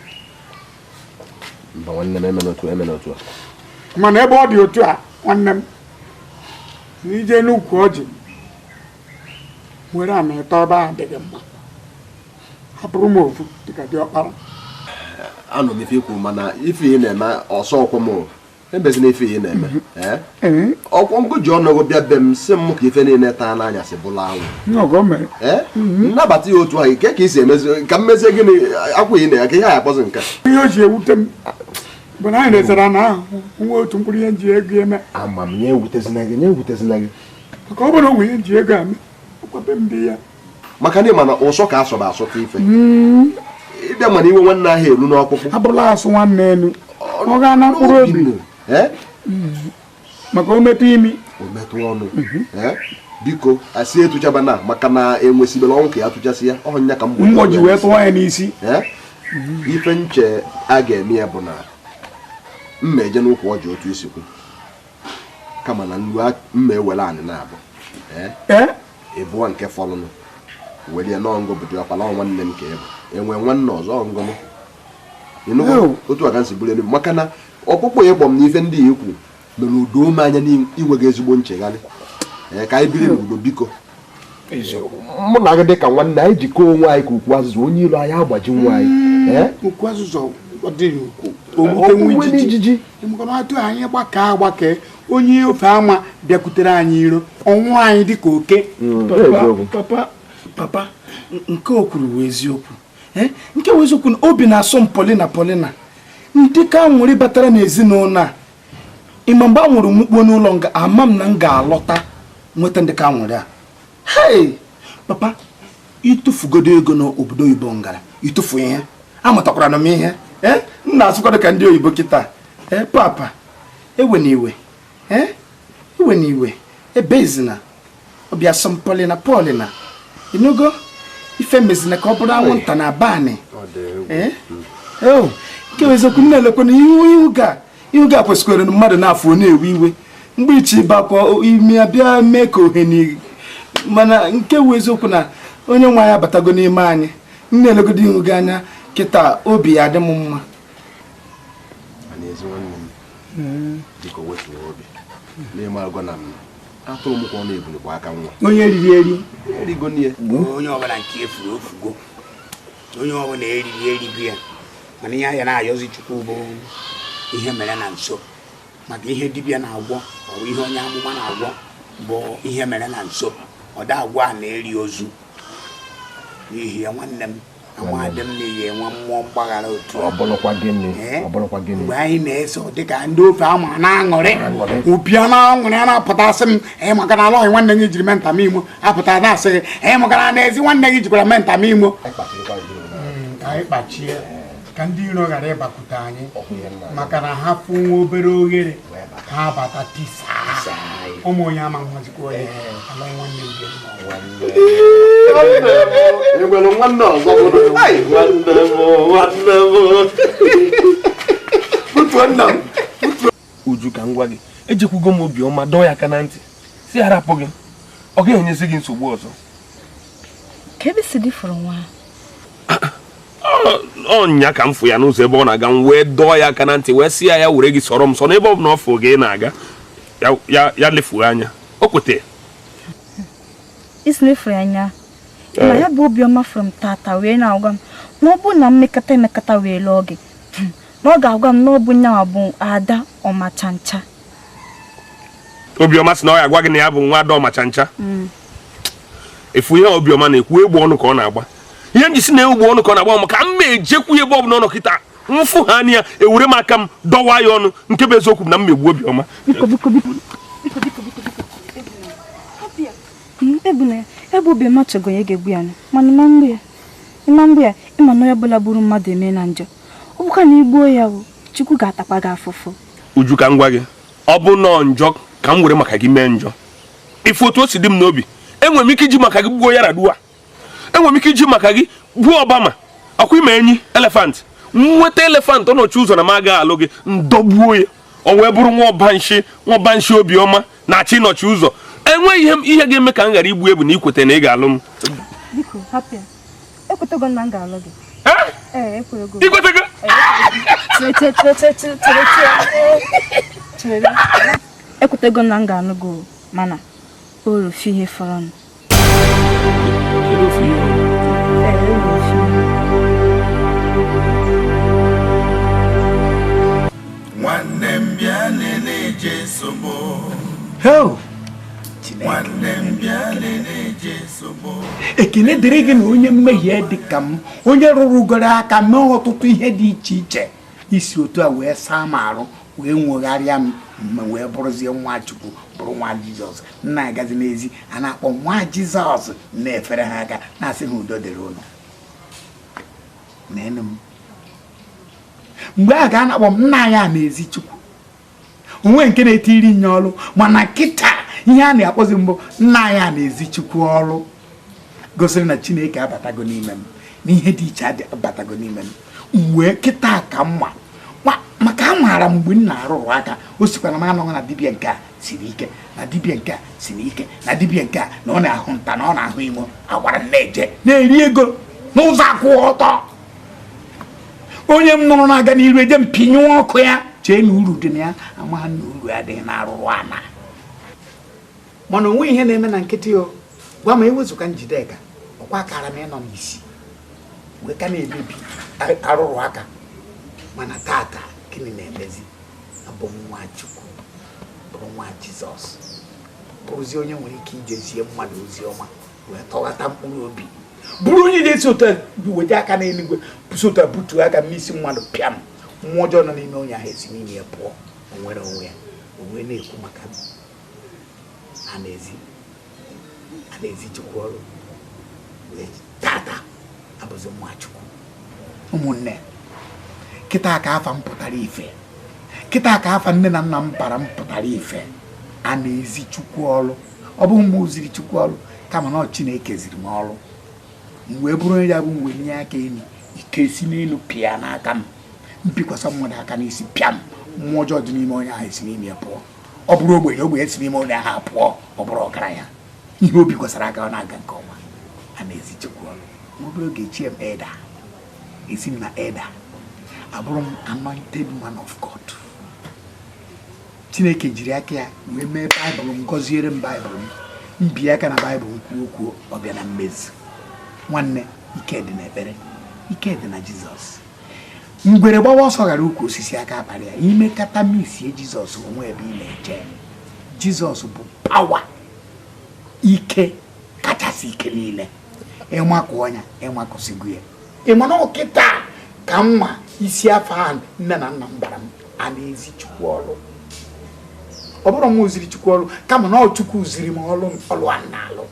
Mana ebe ọ dị otu a nwanne m, n'ije n'ukwu ọjị nwere ama ịtọ ebe ahụ dịghị mma, hapụrụ m ofu dịka dị ọkpara.
Anọ m ife ikwu mana ife ị na-eme ọsọ ọkwọ m ebezina ife ị na-eme ọkwọ nkụ ji ọnụgụ bịa be m sị m ka ife niile taa n'anyasị bụla anwụ. Nnabata ya otu ahụ ke ka isi emezi ka mmezie gịnị akwa ị na ya ka ihe a akpọzi nke
ihe o ji ewute m bụ na anyị resara na ahụ nwa otu mkpụrụ ihe nji ego eme.
Ama m nye ewutezina gị nye ewutezina gị
maka ọ bụrụ onwe ihe nji ego eme ọkwabe m dị ya
maka na ịma na ụsọ ka asọrọ asọta ife ịbịa mana iwe nwanne ahụ elu n'ọkpụkpụ
abụrụla asụ nwanne elu ọ gaa na mkpụrụ obi maka o metụ imi
o metụ ọnụ. Biko asị etụchaba na maka na enwesibere ọnwụ ka ya tụchasị ya ọnya ka
mgbọ ji wee tụọ ya n'isi.
Ife nche a ga-eme ya bụ na mma eje n'ụkwụ ọjị otu isi kwu kama na nlu mma ewere anị na-abụ ịbụọ nke fọlụnụ were ya n'ọngụ bụ dị ọkpala nwanne m ka ị bụ enwe nwanne ọzọ ọngụ m ịnụgo otu aka nsi bụrụ elu maka na ọkpụkpụ ịkpọ m n'ife ndị ya ikwu mere udo ome anya n'inweghị ezigbo nchegharị. Ka anyị biri n'udo biko mụ na gị dị ka nwanne anyị jikọọ onwe anyị ka ukwu azụzụ onye ilo anyị agbaji nwa anyị.
Ukwu azụzụ ọ dịghị ukwu ijiji atụ anyị gbakee agbakee Onye ofe ama bịakwutere anyị iro ọnwụ anyị dịka oke.
Papa papa nke o kwuru bụ eziokwu. Nke bụ eziokwu na obi na-asọ m Paulina Paulina ndị ka nwere batara n'ezinụlọ a ịma mgbe a nwụrụ mkpu n'ụlọ nga ama m na m ga-alọta nweta ndị ka nwere a. Hey papa ịtụfugodo ego n'obodo oyibo ngara ịtụfu ihe amụtakwara m ihe m na-asụkwado ka ndị oyibo kịta. Papa ewe na iwe ewe na iwe ebezina ọbịa sọ Paulina Paulina ịnụgo ife mezina ka ọ bụrụ anwụnta na abanị. Nke eziokwu m na-elekwana ihu ga kwesịkwara na mmadụ na-afụ na-ewe iwe mgbe ichi bakwa ime abịa mee ka ohe mana nke bụ eziokwu na onye nwe anyị abatago n'ime anyị m na-elegodo ihu gị anya kịta obi ya adị m mma.
Onye riri eri
onye ọbụla nke efuru ofugo onye ọbụla eriri erigo ya mana ihe anya na-ayọzi Chukwu bụ ihe mere na nso maka ihe dibịa na-agwọ ọ bụ ihe onye amụma na-agwọ bụ ihe mere na nso ọ da agwọ a na-eri ozu n'ihi ya nwanne m amadị m na-eyi enwe mmụọ mgbaghara otu mgbe anyị na-eso dịka ndị ofe ama na-aṅụrị obi a na-aṅụrị a na-apụtasị m maka na alọghị nwanne gị jiri menta m imo apụta na-asị gị maka na ezi nwanne gị jikwara menta m imo ka anyị kpachie ka ndị iro ghara ịbakwute anyị maka na ha fụ nwa obere oghere ha bata tisaa ụmụ onye ama nwazikwa onye alọghị nwanne m
Uju ka m gwa gị ejekwugo m obiọma dọọ ya aka na ntị si harapụ gị ọ gaghị enyezi gị nsogbu ọzọ. Ọnya ka m fụ ya n'ụzọ ebe ọ na-aga m wee dọọ ya aka na ntị wee sị ya ya were gị sọrọ m sọ n'ebe ọ bụla ọ fụ gị na-aga ya lefuo anya o kwete.
Ma ya bụ obiọma fụrụ m tata wee na-agwa m na ọ bụ na mmekọta emekọta wee lụọ gị na ọ ga-agwa m na ọ bụ nyanwa bụ ada ọmachancha.
Obiọma sị na ọ ya agwa gị na ya bụ nwa ada ọmachancha. Efu ihe obiọma na-ekwu egbu ọnụ ka ọ na-agba ihe njisi na egbu ọnụ ka ọ na-agba maka m ejekwu ebe ọ bụla ọ nọ kịta mfụ ha anya ewere m aka m dọwa ya ọnụ nke bụ eziokwu na m megbu obiọma.
Ebe obiọma chọgo ya ga-egbu ya mana ịma mgbe ya ịma na onye ọbụla gburu mmadụ eme na njọ ọ bụkwa na igbuo ya Chukwu ga-atakwa gị afụfụ.
Uju ka m gwa gị ọ bụ nọọ njọ ka m were maka gị mee njọ ife otu o si dị m n'obi enwere m ike iji maka gị gbuo Yaradua enwere m ike iji maka gị gbuo Obama ọkwa ime enyi elefant nweta elefant ọ nọchi ụzọ na m agaghị alụ gị ndọgbuo ya ọ wee bụrụ nwa ọbanshi obiọma na-achọ ịnọchi ụzọ enweghị ihe ga-eme ka m ghara igbu ebu na ikweta na ị ga-alụ m.
Biko hapụ ya ekwetego na m ga-alụ gị.
Ikwetego?
Ekwetego na m ga-alụ gị mana o rufu ihe fọrọ.
Nwanne m bịa lelee Jesu bụ.
Ekele dịrị gị na onye mmehie dị ka m onye rụrụgoro aka mee ọtụtụ ihe dị iche iche isi otu a wee saa m arụ wee nwegharịa m wee bụrụzie nwa Chukwu bụrụ nwa Jizọs na-agazi n'ezi a na-akpọ nwa Jizọs na-efere ha aka na-asị ha udo dịrị ụnụ. Nenu m mgbe a ga na-akpọ m nna ya na-ezi Chukwu onwe nke na-etiri nye ọrụ mana kịta ihe a na-akpọzi mbụ nna ya na-ezi Chukwu ọrụ gosiri na Chineke abatago n'ime m na ihe dị iche abatago n'ime m mgbe kịta ka mma maka amaara m mgbe m na-arụrụ aka o sikwana m anọghị na dibịa nke a siri ike na dibịa nke a siri ike na dibịa nke a na ọ na-ahụ nta na ọ na-ahụ imo agwara m na-eje na-eri ego n'ụzọ akwụ ọtọ onye m nụrụ na-aga n'iru eje m pinyụọ ọkụ ya chee na uru dị na ya amaghị na uru adịghị na-arụrụ ana mana onwe ihe na-eme na nkịtị o gwa m ewezụga Njideka ọkwa akara m ịnọ n'isi wee ka na-emebi arụrụ aka mana tata gịnị na-emezi abụ nwa Chukwu
Bụrụ nwa Jizọs, bụrụzie onye nwere ike ijezie mmadụ ozi ọma wee tọghata mkpụrụ obi, bụrụ onye na-esi otu weta aka n'eluigwe, si otu a butuo aka n'isi mmadụ, pịam, mmụọ ọjọọ nọ n'ime onye ahụ esi n'ime ya pụọ, o nwere onwe ya. O wee na-ekwu maka a na-ezi a na-ezi Chukwu ọrụ. Wee tata abụzi nwa Chukwu. Ụmụnne, kịta ka afa m pụtara ife, kịta ka afa nne na nna m bara m pụtara ife. A na-ezi Chukwu ọrụ. Ọ bụghị m ziri Chukwu ọrụ, kama na ọ Chineke ziri m ọrụ. M wee bụrụ onye ya bụ m wee nye aka elu, ike si n'elu pịa n'aka m, mpikwasa mmadụ aka n'isi, pịa m, mmụọ ọjọọ dị n'ime onye ahụ esi n'ime ya pụọ. Ọ bụrụ ogbenye, ogbenye si n'ime onye ahụ pụọ. Ọ bụrụ ọgaranya, ihe obi kwasara aka, ọ na-aga nke ọma. A na-ezi Chukwu ọrụ. Nwa obere oge, echie m elder, esi m na elder abụrụ m anointed man of God. Chineke jiri aka ya wee mee Baịbụl m, gọziere m Baịbụl m, mbie aka na Baịbụl m, kwuo okwu, ọ bịa na mmezu. Nwanne, ike dị n'ekpere, ike dị na Jizọs. Ngwere gbawa ọsọ ghara ukwu osisi, aka akpara ya. Imekata misie Jizọs onwe ebe ị na-eje. Jizọs bụ power, ike kachasị ike niile. Ịmakụ ọnya, ịmakụsigo ya. Ịma na ọkịta ka mma isi afọ ahụ nne na nna m bara m, a na-ezi Chukwu ọrụ. Ọ bụrụ m ziri Chukwu ọrụ, kama na ọ Chukwu ziri m ọrụ. Ọrụ a na-alụ,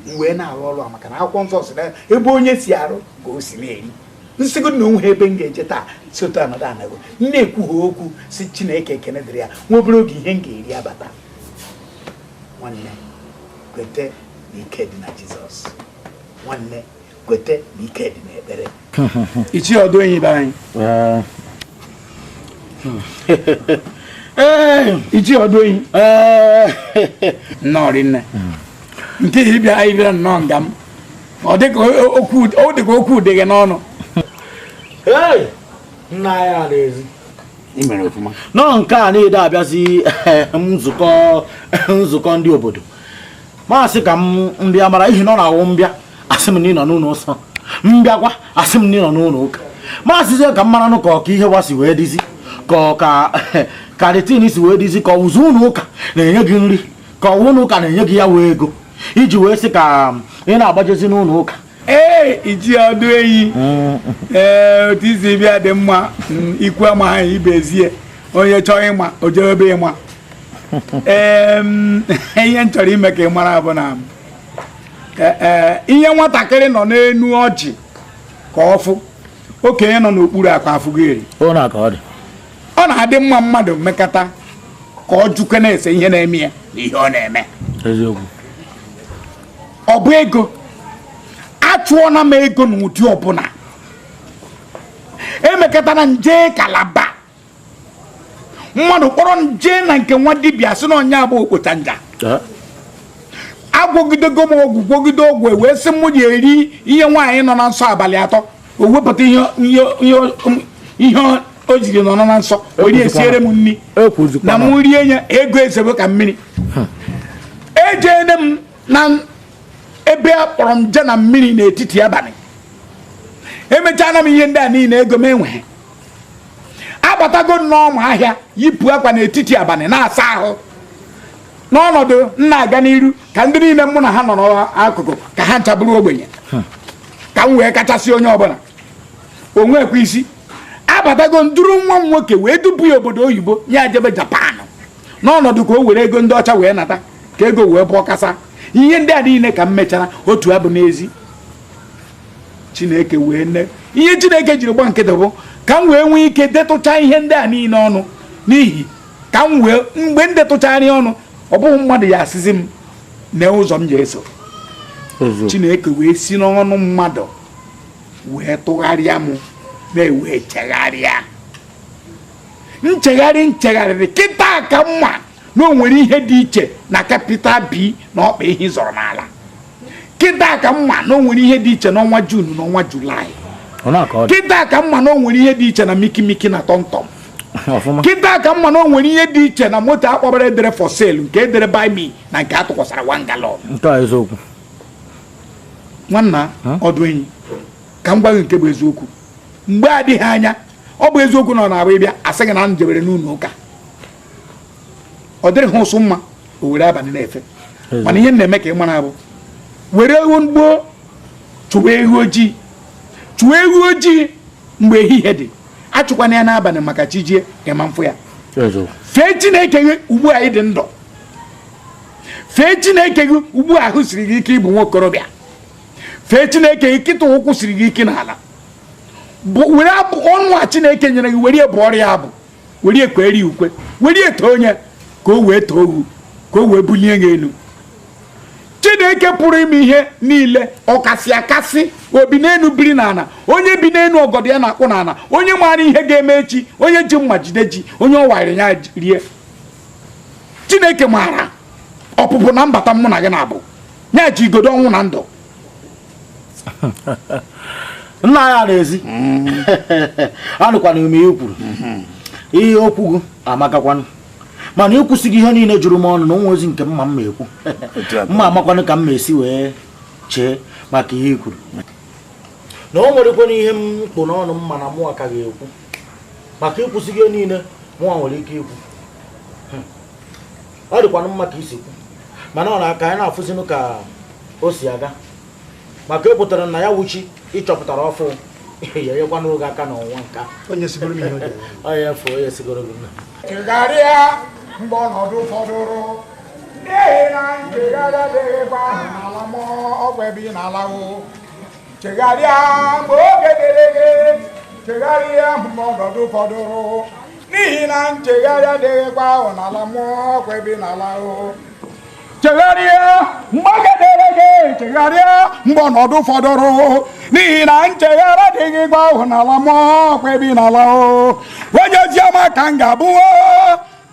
m wee na-arụ ọrụ a, maka na akwụkwọ nsọ si na ebe onye si arụ ka o si na-eri. Nsịgo na onwe ebe m ga-eje taa, si otu anọdụ anago m na-ekwu ha okwu, si Chineke ekene dịrị ya. Nwa obere oge, ihe m ga-eri abata. Nwanne, kwete na ike dị na Jizọs. Nwanne, kwete na ike dị n'ekpere. Ichie ọdụ enyi be anyị, ee, ichie ọdụ enyi, nnọọ rinne. Nke ịbịa, anyị bịara nnọọ nga m. Ọ dịka okwu, ọ dịka okwu dị gị n'ọnụ.
Nna anyị a na-ezi.
Ị mere ofụma.
Nọọ nke a na-ede abịazi nzukọ ndị obodo, masị ka m mbịa mara ihi na ọ na-awụ mbịa, asị m na ị nọ n'ụlọ nsọ, mbịakwa, asị m na ị nọ n'ụlọ ụka. Masịzie ka m mara nụ ka ọka ihe gbasi wee dịzi, ka ọ ka karitin si wee dịzi, ka ọwụzi ụlọ ụka na-enye gị nri, ka ọwụ ụlọ ụka na-enye gị ya wee ego iji wee sị ka ị na-agbajezi n'ụlọ ụka.
Ee, ichie ọdụ enyi, ee, otu isi bịa dị mma. Ikwu amaghị ibe ezie, onye chọọ ịma o jebe ebe ịma. Ee, ihe m chọrọ ime ka ị mara bụ na ee, ihe nwatakịrị nọ n'enu ọjị ka ọ fụ, okenye nọ n'okpuru akwa afụgo eri. Ọ na-adị mma mmadụ mmekọta ka ọ jụkwa na-ese ihe na-eme ya na ihe ọ na-eme. Ọ bụ ego achụọna m ego n'ụdị ọbụla emekọtara nje kalaba mmadụ kpọrọ nje na nke nwa dibịa, sị na ọnya bụ okpochanja. Agwọgidego m ọgwụ, gwọgide ọgwụ, wee sị m ji eri ihe nwaanyị nọ na nsọ abalị 3, o wepụta ihe o jiri nọ na nsọ were esiere m nri na m rie ya, ego ezebe ka mmiri. Ejeene m na ebe a kpọrọ m je na mmiri n'etiti abalị, emechana m ihe ndị a niile, ego m enweghị. Agbatago n'ọma ahịa, yipụ akwa n'etiti abalị na-asa ahụ n'ọnọdụ m na-aga n'iru, ka ndị niile mụ na ha nọ n'akụkụ ka ha ncha bụrụ ogbenye, ka m wee kachasị onye ọbụla onwekwa isi. Abatago nduru nwa m nwoke wee dupu ya obodo oyibo, ya jebe Japan n'ọnọdụ ka o were ego ndị ọcha wee nata, ka ego wee bụọ kasa. Ihe ndị a niile ka m mechara otu abụ n'ezi Chineke wee ne ihe Chineke jiri gba nkịtị bụ ka m wee nwee ike detụcha ihe ndị a niile ọnụ, n'ihi ka m wee mgbe m detụchara ọnụ, ọ bụghị mmadụ ya asịzi m na ụzọ m ji eso. Chineke wee si n'ọnụ mmadụ wee tụgharịa m na-ewe chegharịa nchegharị nchegharịrị. Kịta ka mma na o nwere ihe dị iche na capital B na ọkpa ehi zọrọ n'ala. Kịta ka mma na o nwere ihe dị iche n'ọnwa June na ọnwa Julaị. Kịta ka mma na o nwere ihe dị iche na mikimiki na tọmtọm. Kịta ka mma na o nwere ihe dị iche na moto akpọbara edere for sale, nke edere buy me, na nke atụkwasara 1 gallon. Nwanna ọdụ enyi, ka m gwa gị nke bụ eziokwu. Mgbe adịghị anya, ọ bụ eziokwu na ọ na-abụ ịbịa asị gị na m jebere n'ụlọ ụka. Ọ dịrị ha ụsụ mma o were abalị na-efe. Mana ihe m na-eme ka ị mara bụ were ewu gboo chụwa ewu ojii, chụwa ewu ojii mgbe ehihie dị, achụkwana ya n'abalị maka chi jie ịma mfụ ya. Fee Chineke gị ugbu a ị dị ndụ, fee Chineke gị ugbu a ahụ siri gị ike ịbụ nwa okorobịa, fee Chineke gị kịta ụkwụ siri gị ike n'ala, were ọnụ a Chineke nyere gị were bụ ọrịa abụ, were kwere ukwe, were too onye ka o wee too gị, ka o wee bulie gị elu. Chineke pụrụ ime ihe niile, ọkasị akasị, obi n'elu biri n'ala, onye bi n'elu ọgọdọ ya na-akpụ n'ala, onye maara ihe ga-eme echi, onye ji mma jide ji, onye ọ wanyere ya rie. Chineke maara ọpụpụ na mbata mụ na gị na-abụ ya ji igodo ọnwụ na ndụ.
Nna ya na-ezi anụkwana ume i kwuru ihe okwu gị amakakwanụ, mana ịkwụsịghị ihe niile jụrụ m ọnụ na onwe ozi nke mma mma ekwu mma amakwanụ ka m ma esi wee chee maka ihe i kwuru na o nwerekwana ihe m kpụ n'ọnụ mma na mụ aka ga-ekwu maka ịkwụsịghị ihe niile mụnwa nwere ike ikwu. Ọ dịkwanụ mma ka isi kwu, mana ọ na-aka anyị na-afụzinụ ka o si aga maka ịpụtara na ya wuchi ịchọpụtara ọfụ ya enyekwana oge aka n'ọnwa nka onye sigoro gị nna.
Chegharịa mgbe ọnọdụ fọdụrụ, n'ihi na nchegharị adịghịkwa n'ala mmụọ, ọgwụ ebe ị na-alahụ. Chegharịa mgbe oge dịrị gị, chegharịa mgbe ọnọdụ fọdụrụ, n'ihi na nchegharị adịghịkwa n'ala mmụọ, ọgwụ ebe ị na-alahụ. Chegharịa mgbe oge dịrị gị, chegharịa mgbe ọnọdụ fọdụrụ, n'ihi na nchegharị adịghịkwa n'ala mmụọ, ọgwụ ebe ị na-alahụ. Onye oziọma ka m ga-abụwo,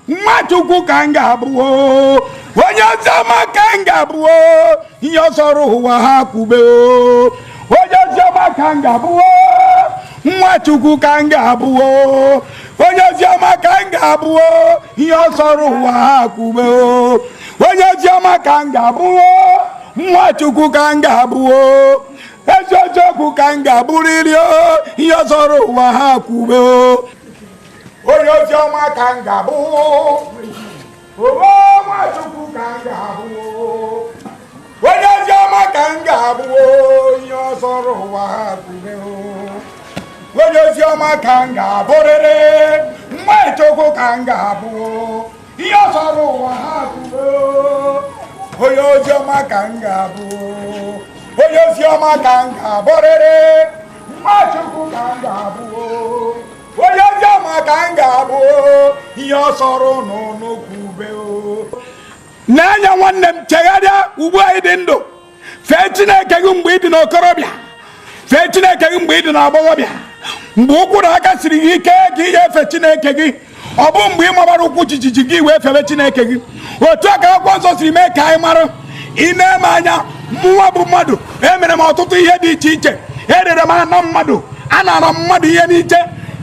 nwa Chukwu ka m ga-abụwo, onye oziọma ka m ga-abụwo, ihe ọsọrọ ụwa ha kwube. Onye oziọma ka m ga-abụwo, nwa Chukwu ka m ga-abụwo, onye oziọma ka m ga-abụwo, ihe ọsọrọ ụwa ha kwube. Onye oziọma ka m ga-abụwo, nwa Chukwu ka m ga-abụwo, ezi oziokwu ka m ga-abụrịrị, ihe ọsọrọ ụwa ha kwube. Onye oziọma ka m ga-abụ, nwa Chukwu ka m ga-abụ, onye oziọma ka m ga-abụ, ihe ọsọrọ ụwa ha kwube. Onye oziọma ka m ga-abụrịrị, nwa Chukwu ka m ga-abụ, ihe ọsọrọ ụwa ha kwube. Onye oziọma ka m ga-abụ, onye oziọma ka m ga-abụrịrị, nwa Chukwu ka m ga-abụ, onye oziọma ka m ga-abụ, ihe ọsọrọ n'ụnụ kwube. N'anya nwanne m, chegharịa ugbu anyị dị ndụ, fee Chineke gị mgbe ị dị n'okorobịa, fee Chineke gị mgbe ị dị n'agbọghọbịa, mgbe ụkwụ na aka siri gị ike ka ị ga-efe Chineke gị, ọ bụ mgbe ị mabara ụkwụ jijiji gị wee febe Chineke gị. Otu a ka akwụkwọ nsọ siri mee ka anyị mara. Ị na-eme anya mụnwa bụ mmadụ, emere m ọtụtụ ihe dị iche iche, erere m ana mmadụ, anara mmadụ ihe n'iche,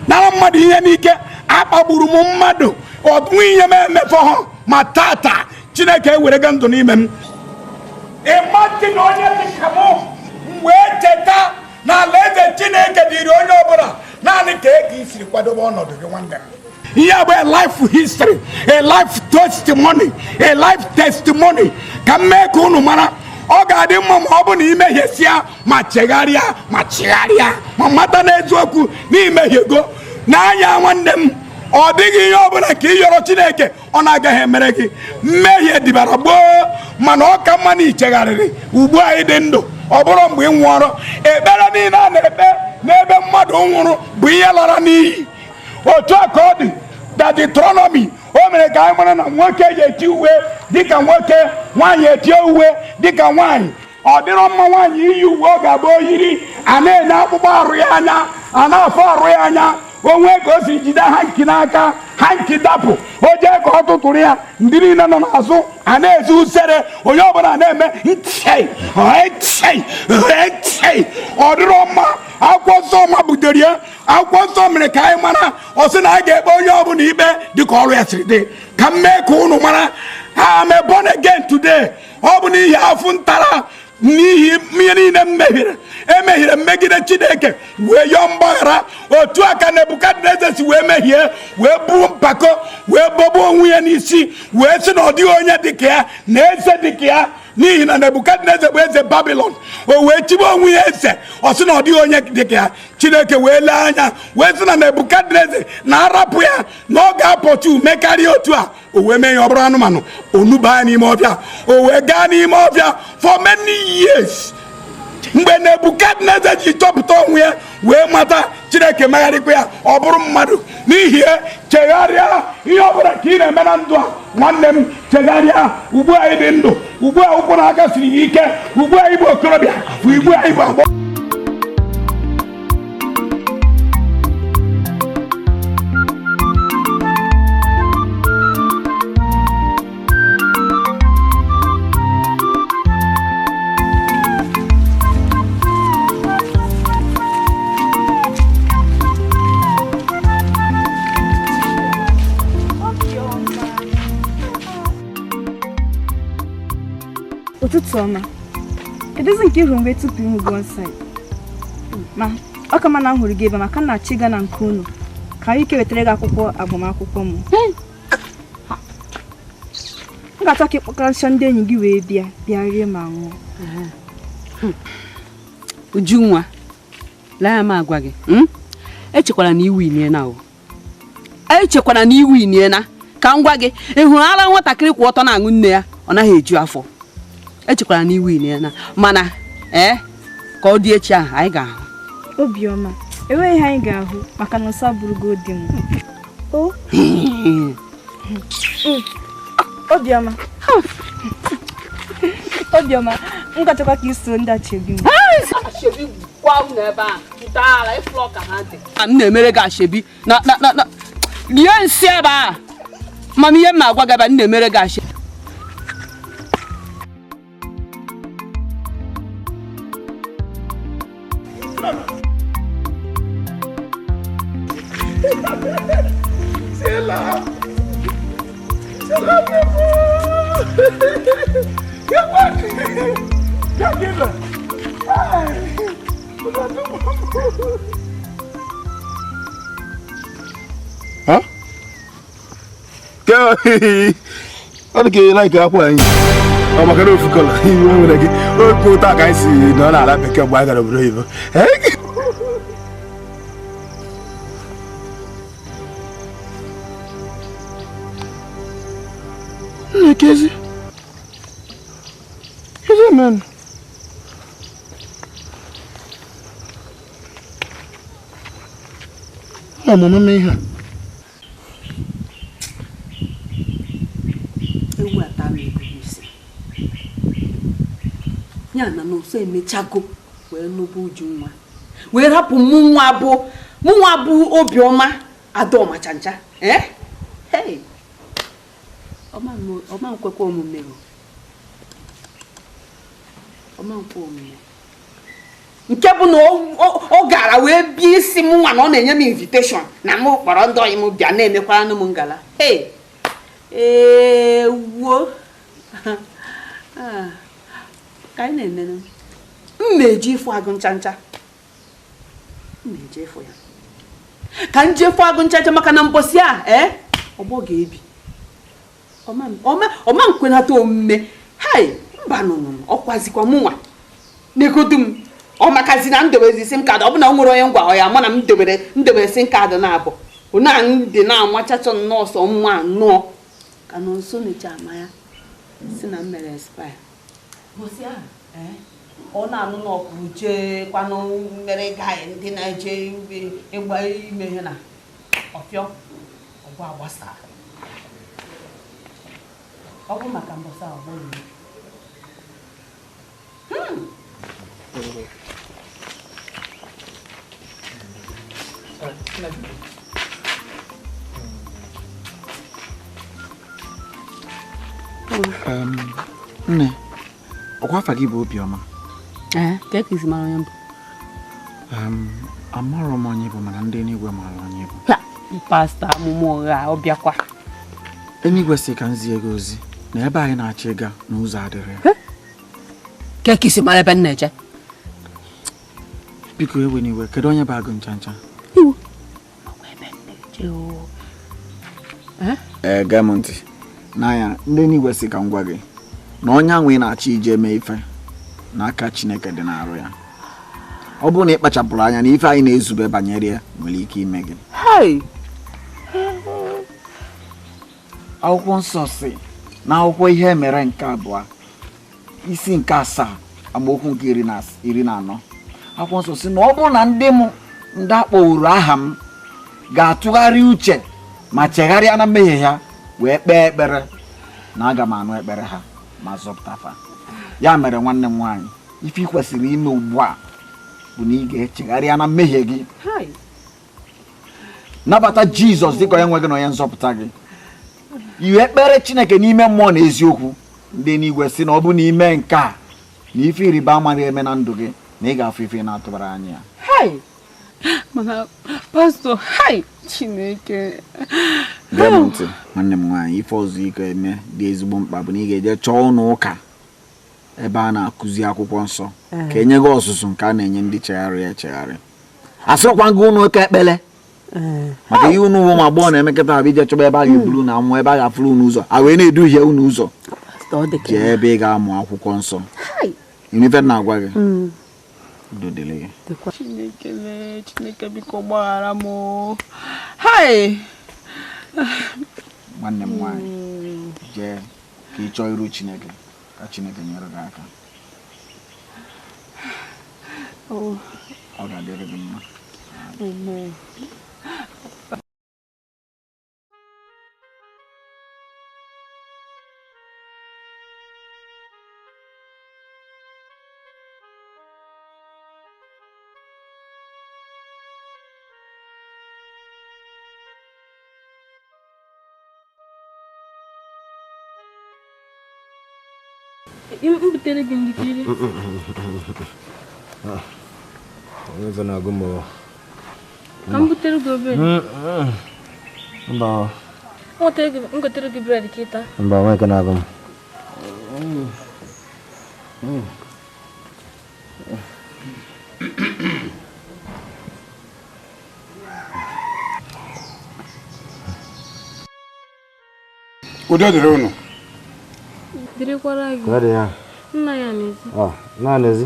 nara mmadụ ihe n'ike, akpagburu m mmadụ, ọtụtụ ihe m emefọ ha, ma tata Chineke ewerego ndụ n'ime m. Ịmatị na onye dị ka mụ wee cheta na alaeze Chineke dịrị onye ọbụla, naanị ka ego isiri kwadobe ọnọdụ gị nwanne m. Ihe a bụ a life history, a life testimony, a life testimony ka m mee ka unu mara. Ọ ga-adị mma ma ọ bụ na imehiesia ma chegharịa, ma chigharịa, ma mata n'eziokwu na imehiego. N'anya nwanne m, ọ dịghị ihe ọbụla ka ị yọrọ Chineke ọ na-agaghị emere gị. Mmehie dịbara gboo, mana ọ ka mma na ichegharịrị ugbu anyị dị ndụ, ọ bụrụ mgbe ị nwụọrọ. Ekpere niile a na-ekpe n'ebe mmadụ nwụrụ bụ ihe lara n'iyi. Otu a ka ọ dị na Deuteronomy, o mere ka anyị mara na nwoke ga-eti uwe dịka nwoke, nwaanyị etie uwe dịka nwaanyị. Ọ dịrọ mma nwaanyị iyi uwe ọ ga-abụ oyiri a na-enye akpụkpọ arụ ya anya, a na-afọ arụ ya anya, onwe ka o si jide hanky n'aka, hanky dapụ, o jee ka ọ tụtụrụ ya, ndị niile nọ n'azụ a na-ezi usere, onye ọbụla na-eme ntị ntị ntị. Ọ dịrọ mma. Akwụkwọ nsọ ma butere ya. Akwụkwọ nsọ mere ka anyị mara, ọ sị na a ga-ekpe onye ọbụla ikpe dịka ọrụ ya siri dị. Ka m mee ka unu mara, I am born again today. Ọ bụ n'ihi afụ ntara
N'ihi ihe niile m mehiere, emehiere m megide Chineke, wee yọọ mgbaghara. Otu a ka Nebukadneza si wee mehie, wee buru mpako, wee bọgbuo onwe ya n'isi, wee sị na ọ dịghị onye dịka ya na eze dịka ya, n'ihi na Nebukadneza bụ eze Babilọn. O wee chibe onwe ya eze, ọ sị na ọ dịghị onye dịka ya. Chineke wee lee anya wee sị na Nebukadneza na-arapụ ya, na ọ ga-apọtu ume karịa otu a. O wee mee ya ọ bụrụ anụmanụ, o nuba ya n'ime ọfịa. O wee gaa n'ime ọfịa for many years. Mgbe Nebukadneza ji chọpụta onwe ya wee mata Chineke, megharịkwa ya ọ bụrụ mmadụ. N'ihi ya, chegharịa. Ihe ọ bụla ka ị na-eme na ndụ a, nwanne m, chegharịa. Ugbu a ị dị ndụ, ugbu a ụkwụ na aka siri gị ike, ugbu a ị bụ okorobịa, ugbu a ị bụ agbọghọ.
Ụtụtụ ọma. Kedụzi nke ịhụrụ mgbe tupu ịhụ gị onside? Ma ọ ka mma na m hụrụ gị ebe, maka na chi ga na nke unu ka anyị ike wetara gị akwụkwọ agbamakwụkwọ m. M ga-achọ ka ịkpọkọrịcha ndị enyi gị wee bịa bịa rie ma ṅụọ.
Ujunwa, lee ya, m agwa gị, Echekwala na iwu iniena o, echekwala na iwu iniena. Ka m gwa gị, ị hụrụ ara nwatakịrị kwụ ọtọ na-aṅụ nne ya, ọ naghị eju afọ. Echekwala na iwu iniena, mana ee, ka ọ dị echi ahụ anyị ga-ahụ.
Obiọma, enweghị ihe anyị ga-ahụ, maka na ụsa bụrụgo di m. O Obiọma, Obiọma, m ga-achọkwa ka i so ndị achebi m.
Ashebi gwa unu ebe a ntọala ịfụlọ ka ha dị. M na-emere gị ashebi na na na na rie nsị ebe a. Mama, ihe m na-agwa gị ebe a, m na-emere gị ashebi.
Ọ dị ka ị like akwa anyị, ọ maka na ofu colour iwe nwere gị okwu ụtọ ka anyị si nọ n'ala bekee mgbe anyị gara obodo oyibo. Nna, kezi kezi men. Ọmụmụ m ihe a.
Ewu ata m ego n'isi ya na Nonso emechago wee nụba Ujunwa, wee rapụ mụnwa bụ mụnwa bụ Obiọma Adaọma chancha. Ee, hey, ọma nkwekwa omume o, ọma nkwe omume nke bụ na ọ gara wee bịa isi m nwa na ọ na-enye m invitation na m kpọrọ ndị ọyị m bịa na-emekwara m ngala. Hey, ewuo, ka anyị na-enene m na-eji ịfụ agụ ncha ncha, m na-eji ịfụ ya ka m jee fụ agụ ncha ncha, maka na mbosi a ee ọgbọ ga-ebi ọma nkwenata omume. Hai, mba, nụnụ ọkwazikwa mụnwa n'egodu m, ọ makazi na m dobezi SIM card. Ọ bụ na o nwere onye ngwa ọ ya ma na m dobere m dobere SIM card na-abụ na ndị na-amachacha nọọsụ nwa nnọọ ka Nonso mecha ama ya si na m mere expire. Ọ na-anụ n'ọkụ jee kwanụ mere gaị ndị na-eje ịgba ime ihe na ọfịọ ọgbọ agbasa. Ọ bụ maka mbọsa ọgbọ iri.
Nne, ọkwa afa gị bụ Obiọma?
Ee, ka e esi mara onye mbụ?
Amarọ m onye bụ, mana ndị eluigwe mara onye bụ.
Pastọ amụma ụgha, ọ bịakwa.
Eluigwe si ka m zie gị ozi na ebe anyị na-achọ ịga n'ụzọ adịrị ya.
Ka ka isi mara ebe m na-eje?
Biko ewe n'iwe, kedu onye bụ agụ ncha ncha?
Iwu. Ebe m na-eje o.
Ee, gee m ntị. N'anya, ndị n'igwe si ka m gwa gị na onye ahụ ị na-achọ ije mee ife n'aka Chineke dị n'arụ ya. Ọ bụrụ na ị kpachapụrụ anya na ife anyị na-ezube banyere ya nwere ike ime gị. Akwụkwọ nsọ si na akwụkwọ ihe mere nke 2 isi nke 7 amaokwu nke 14. Akwụkwọ nsọ si na ọ bụrụ na ndị m ndị akpọworo aha m ga-atụgharị uche ma chegharịa na mmehie ha wee kpee ekpere na aga m anụ ekpere ha ma zọpụta fa. Ya mere nwanne m nwaanyị, ife ị kwesịrị ime ugbu a bụ na ị ga-echegharịa na mmehie gị, nabata Jizọs dịka onye nwe gị na onye nzọpụta gị, iwe ekpere Chineke n'ime mmụọ na eziokwu. Ndị n'igwe si na ọ bụ n'ime nke a na ife ịrịba ama ga-eme na ndụ gị na ị ga-afụ ife ị na-atụbara anya ya.
Mana pastọ, Chineke.
Gee m ntị nwanne m nwaanyị, ife ọzọ ị ga-eme dị ezigbo mkpa bụ na ị ga-eje chọọ ụlọ ụka ebe a na-akụzi akwụkwọ nsọ ka enye gị ọzụzụ nke a na-enye ndị chegharị echegharị. Asịrịkwa gị ụlọ ụka ekpele maka ihe unu ụmụ agbọghọ na-emekọta abụ ije chọba ebe a ga-eburu na anwụ ebe a ga-afụrụ unu ụzọ a wee na-eduhie unu ụzọ. Jee ebe ị ga-amụ akwụkwọ nsọ. Ife na-agwa gị udo dịrị gị.
Chineke Chineke biko gbaghara m.
Nwanne m nwaanyị, jee ka ị chọọ iru Chineke ka Chineke nyere gị aka. Ọ ga-adịrị gị mma.
M butere gị njikere. Ka m butere gị obere.
Mba.
M gotere gị bred ka ị taa.
Mba, nwa nke na-agụ m.
Udo dịrị unu.
Dịrịkwara gị.
Ka ọ dị ya?
Nna ya n'ezi.
Ọ, nna n'ezi?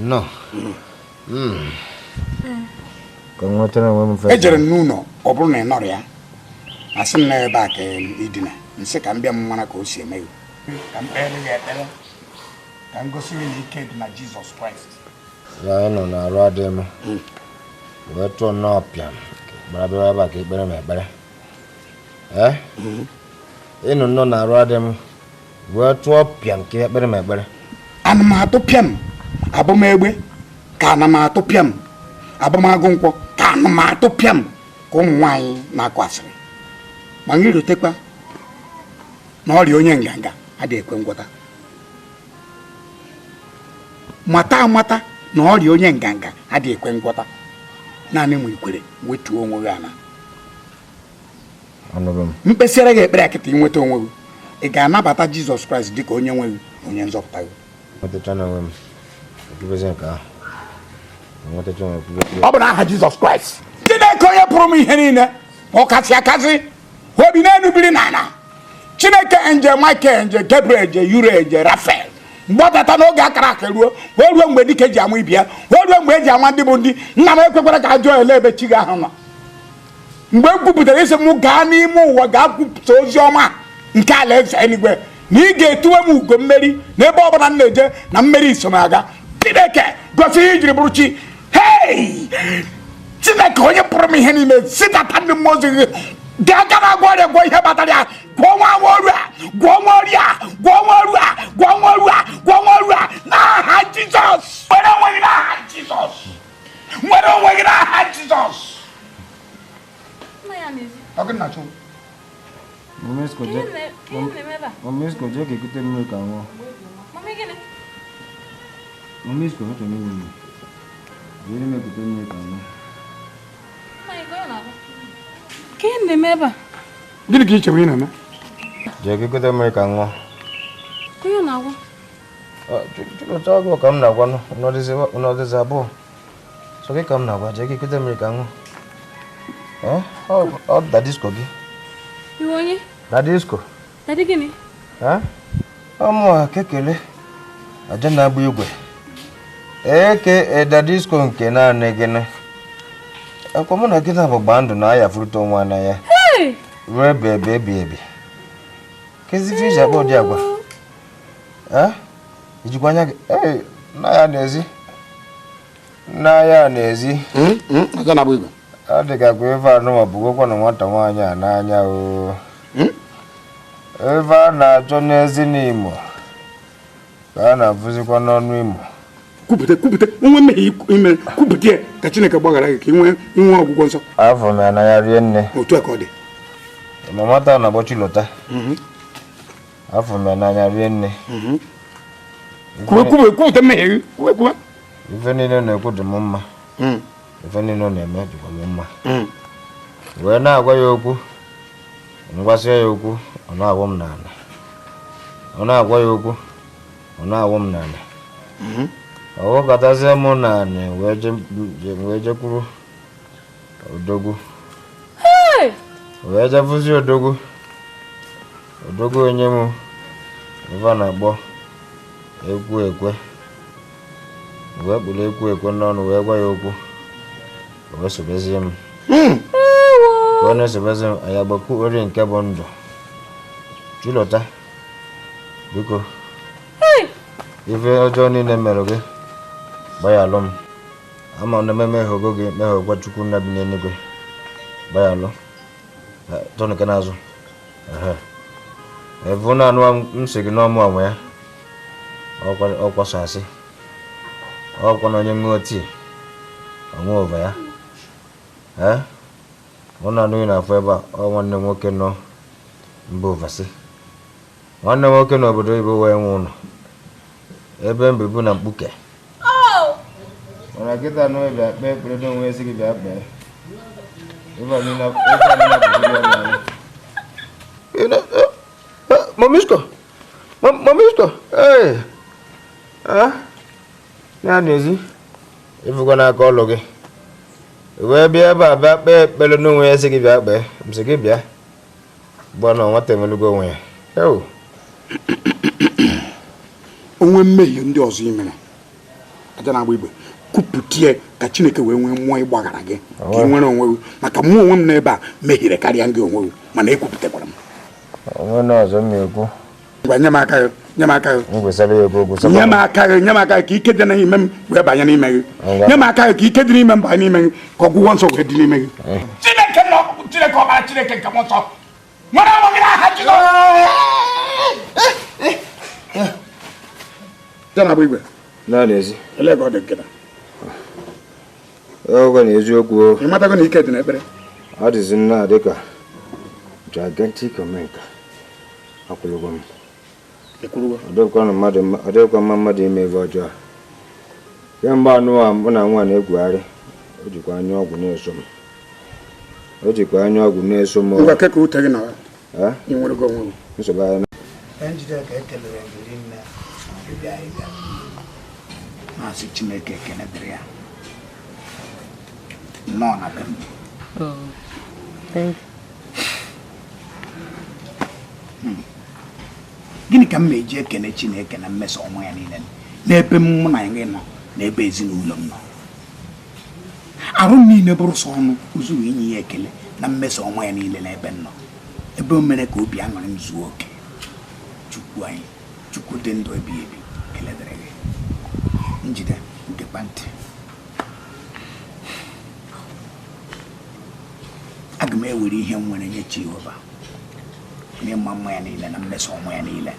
Nnọọ. Ka m nwetara onwe m mfe.
Ejere m n'ụlọ, ọ bụrụ na ị nọrọ ya, asị m na ebe a ka idina, nsị ka m bịa m mara ka o si eme gị. Ka m kpere gị ekpere, ka m gosi gị na ike dị na Jizọs Kraịst.
Ya ị nọ na-arụ adịghị m. Wee tụọ nnọọ pịam, gbara bịawa ebe a ka ekpere m ekpere. Ee? Ị nọ nnọọ na-arụ adịghị m. Wee tụọ pịam ka ekpere m ekpere.
Ana m atụ pịam abụmegbe ka ana m atụ pịam abụmagụ nkwọ ka ana m atụ pịam ka ụmụ nwaanyị na-akụ asịrị. Ma m irotekwa na ọrịa onye nganga adịghị ekwe ngwọta. Mata amata na ọrịa onye nganga adịghị ekwe ngwọta. Naanị ma ikwere wetuo onwe gị ala. Mkpesịara gị ekpere akịta inweta onwe gị. Ị ga-anabata Jizọs Kraịst dịka onye nwe gị onye nzọpụta gị. Ọ bụ n'aha Jizọs Kraịst. Chineke onye pụrụ m ihe niile, ọ kasị akasị, obi n'elu biri n'ala. Chineke nje Michael nje Gabriel nje Uriel nje Rafael. Mgbadata n'oge akara aka ruo, o ruo mgbe dike ji ama ibi ya, o ruo mgbe eji ama ndị bụ ndị. Nna m ekwekwara ka a jụọ ele ebe chi gị ahụ nọ. Mgbe m kwupụtara isi m gaa n'ime ụwa gaa kwupụta ozi ọma nke alaeze eluigwe na ị ga-etuwe m ugo mmeri n'ebe ọbụla m na-eje na mmeri so m aga. Chineke gosi ihe ijiri bụrụ chi. Hei! Chineke onye pụrụ m ihe niile, zidata ndị mmụọ ozi gị gaa gara agwọ ọrịa gwọ ihe kpatara ya, gwọọ nwa ọrụ a, gwọọ nwa ọrịa a, gwọọ nwa ọrụ a, gwọọ nwa ọrụ a, gwọọ nwa ọrụ a n'aha Jizọs. Nwere onwe gị n'aha Jizọs. Nwere onwe gị n'aha Jizọs. Ọ gị na-achụ?
Mama Isko, jee ka ekute mmiri ka ṅụọ. Mama Isko, achọrọ m ịṅụ mmiri. Jee m ekute mmiri ka ṅụọ.
Ka ị na-eme ebe a?
Gịnị ka ị chere ị na-eme?
Jee ka ekute mmiri ka ṅụọ.
Ka onye na-agwa?
Chilota ọgwụ ka m na-agwa n'ọdịzi abụọ. So gị ka m na-agwa jee gị kute mmiri ka ṅụ. Ọ Dadisco gị.
Iwe onye?
Dadisco.
Dadi gịnị?
Ọmụ a kekele aja na-agba igwe. Eke Dadisco nke naanị gị nị. Akwa mụ na gị na-abụ gbaa ndụ na aya furute onwe n'anya. Ruo ebe ebe ebi ebi. Kezi ife iji akpa ụdị agwa? Ijikwa anya gị? Nna ya n'ezi. Nna ya n'ezi. Ọ dị ka kwa ife anụ ma bugokwa na nwata nwaanyị a n'anya o. Ife a na-achọ n'ezi n'Imo ka a na-afụzikwa n'ọnụ Imo.
Kwupụta kwupụta onwe mmehie ime kwupụta ya ka Chineke gbaghara gị ka ị nwee inwe ọgwụgwọ nsọ.
Afọ m ya n'anya rie nne.
Otu a ka ọ dị.
Ma nwata na-akpọ Chilota. Afọ m ya n'anya rie nne.
Kwuwe kwuwe kwupụta mmehie gị kwuwe kwuwe.
Ife niile na-ekwu dị m mma. Ife niile ọ na-eme dịkwa m mma. Wee na-agwa ya okwu, ngwasịa ya okwu, ọ na-awụ m n'ala. Ọ na-agwa ya okwu, ọ na-awụ m n'ala. Ọ wụkọtazie m n'ala wee jekwuru odogwu. Wee jefụzi odogwu. Odogwu onye m ife a na-akpọ ekwu ekwe. Wee kpụrụ ekwu ekwe n'ọnụ wee gwa ya okwu. O wee sobezie m. Ka ọ na-esobezi m, anyị agbakwu ori nke bụ ndụ. Chilota, biko. Ife ọjọọ niile mere gị, gbaghalụ m. Ama na m emehie gị, mehiekwa Chukwu nna bi n'eluigwe. Gbaghalụ. Tọnụ nke n'azụ. Evu na anụ m sị gị n'ọmụ anwe ya. Ọkwa sọ asị. Ọkwa na onye ṅụọ tii, ọ ṅụọ ụva ya. Mụ na anụ na-afụ ebe a, ọ nwanne m nwoke nọ mba ofesi. Nwanne m nwoke n'obodo oyibo wee nwe ụlọ. Ebe mbibu na mkpuke. Mana kịta nụ bịa kpee ekpere n'onwe ya sị gị bịa kpee. Ife a niile Mamisco! Mamisco! Ee! Ya n'ezi. Ifụkwa n'aka ọlụ gị. Wee bịa ebe a bịa kpee ekpere n'onwe ya sị gị bịa kpee. M sị gị bịa. Gbaa na nwata emelugo onwe ya.
Onwe mmehie ndị ọzọ i mere aja na-agba igwe kwupụta ka Chineke wee nwee mmụọ ịgbaghara gị ka ị nwere onwe gị maka mụ onwe m n'ebe a mehiere karịa gị onwe gị mana ekwupụtakwara m.
Onwe na ọzọ m ekwu.
Ngwa nye m aka gị, nye m aka gị.
M gwesara ya okwu, gwesara
nye m aka gị, nye m aka gị ka ike dị n'ime m wee banye n'ime gị. Nye m aka gị ka ike dị n'ime m banye n'ime gị ka ọgwụgwọ nsọ wee dị n'ime gị. Chineke nọ, Chineke ọbara Chineke nke mmụọ nsọ. Nwere onwe gị n'aha Jizọs. Aja na-agba igwe.
Na n'ezi.
Elee ka ọ dị nkịta?
Ọgwụ na eziokwu o.
Ị matago na ike dị n'ekpere?
Ọ dịzi nna dịka gigantic omenka. Akwụlụgo m.
Ekwurugo.
Ọ dịkwa mma mmadụ ime ife ọjọọ. Kemgbe anụ a mụ na nwa na-egwugharị, o jikwa anya ọgwụ na-eso m. O jikwa anya ọgwụ na-eso m.
Ngwa keka ute gị na ị nwere gị onwe gị.
Nsogbu anyị.
Njideka ekelere gị rinne ọbịbịa anyị bịara. Maazị Chineke ekene dịrị ya. Nnọọ na be m. Gịnị ka m na-eji ekene Chineke na mmeso ọma ya niile n'ebe mụ na gị nọ na ebe ezinụlọ m nọ? Arụ m niile bụrụ sọ ọnụ ụzụ inye ya ekele na mmeso ọma ya niile n'ebe m nọ, ebe o mere ka obi aṅụrị m zuo oke. Chukwu anyị, Chukwu dị ndụ ebighị ebi, ekele dịrị gị. Njide nke kpantị, aga m ewere ihe m nwere nye Jehova n'ịma mma ya niile na mmeso ọma ya niile.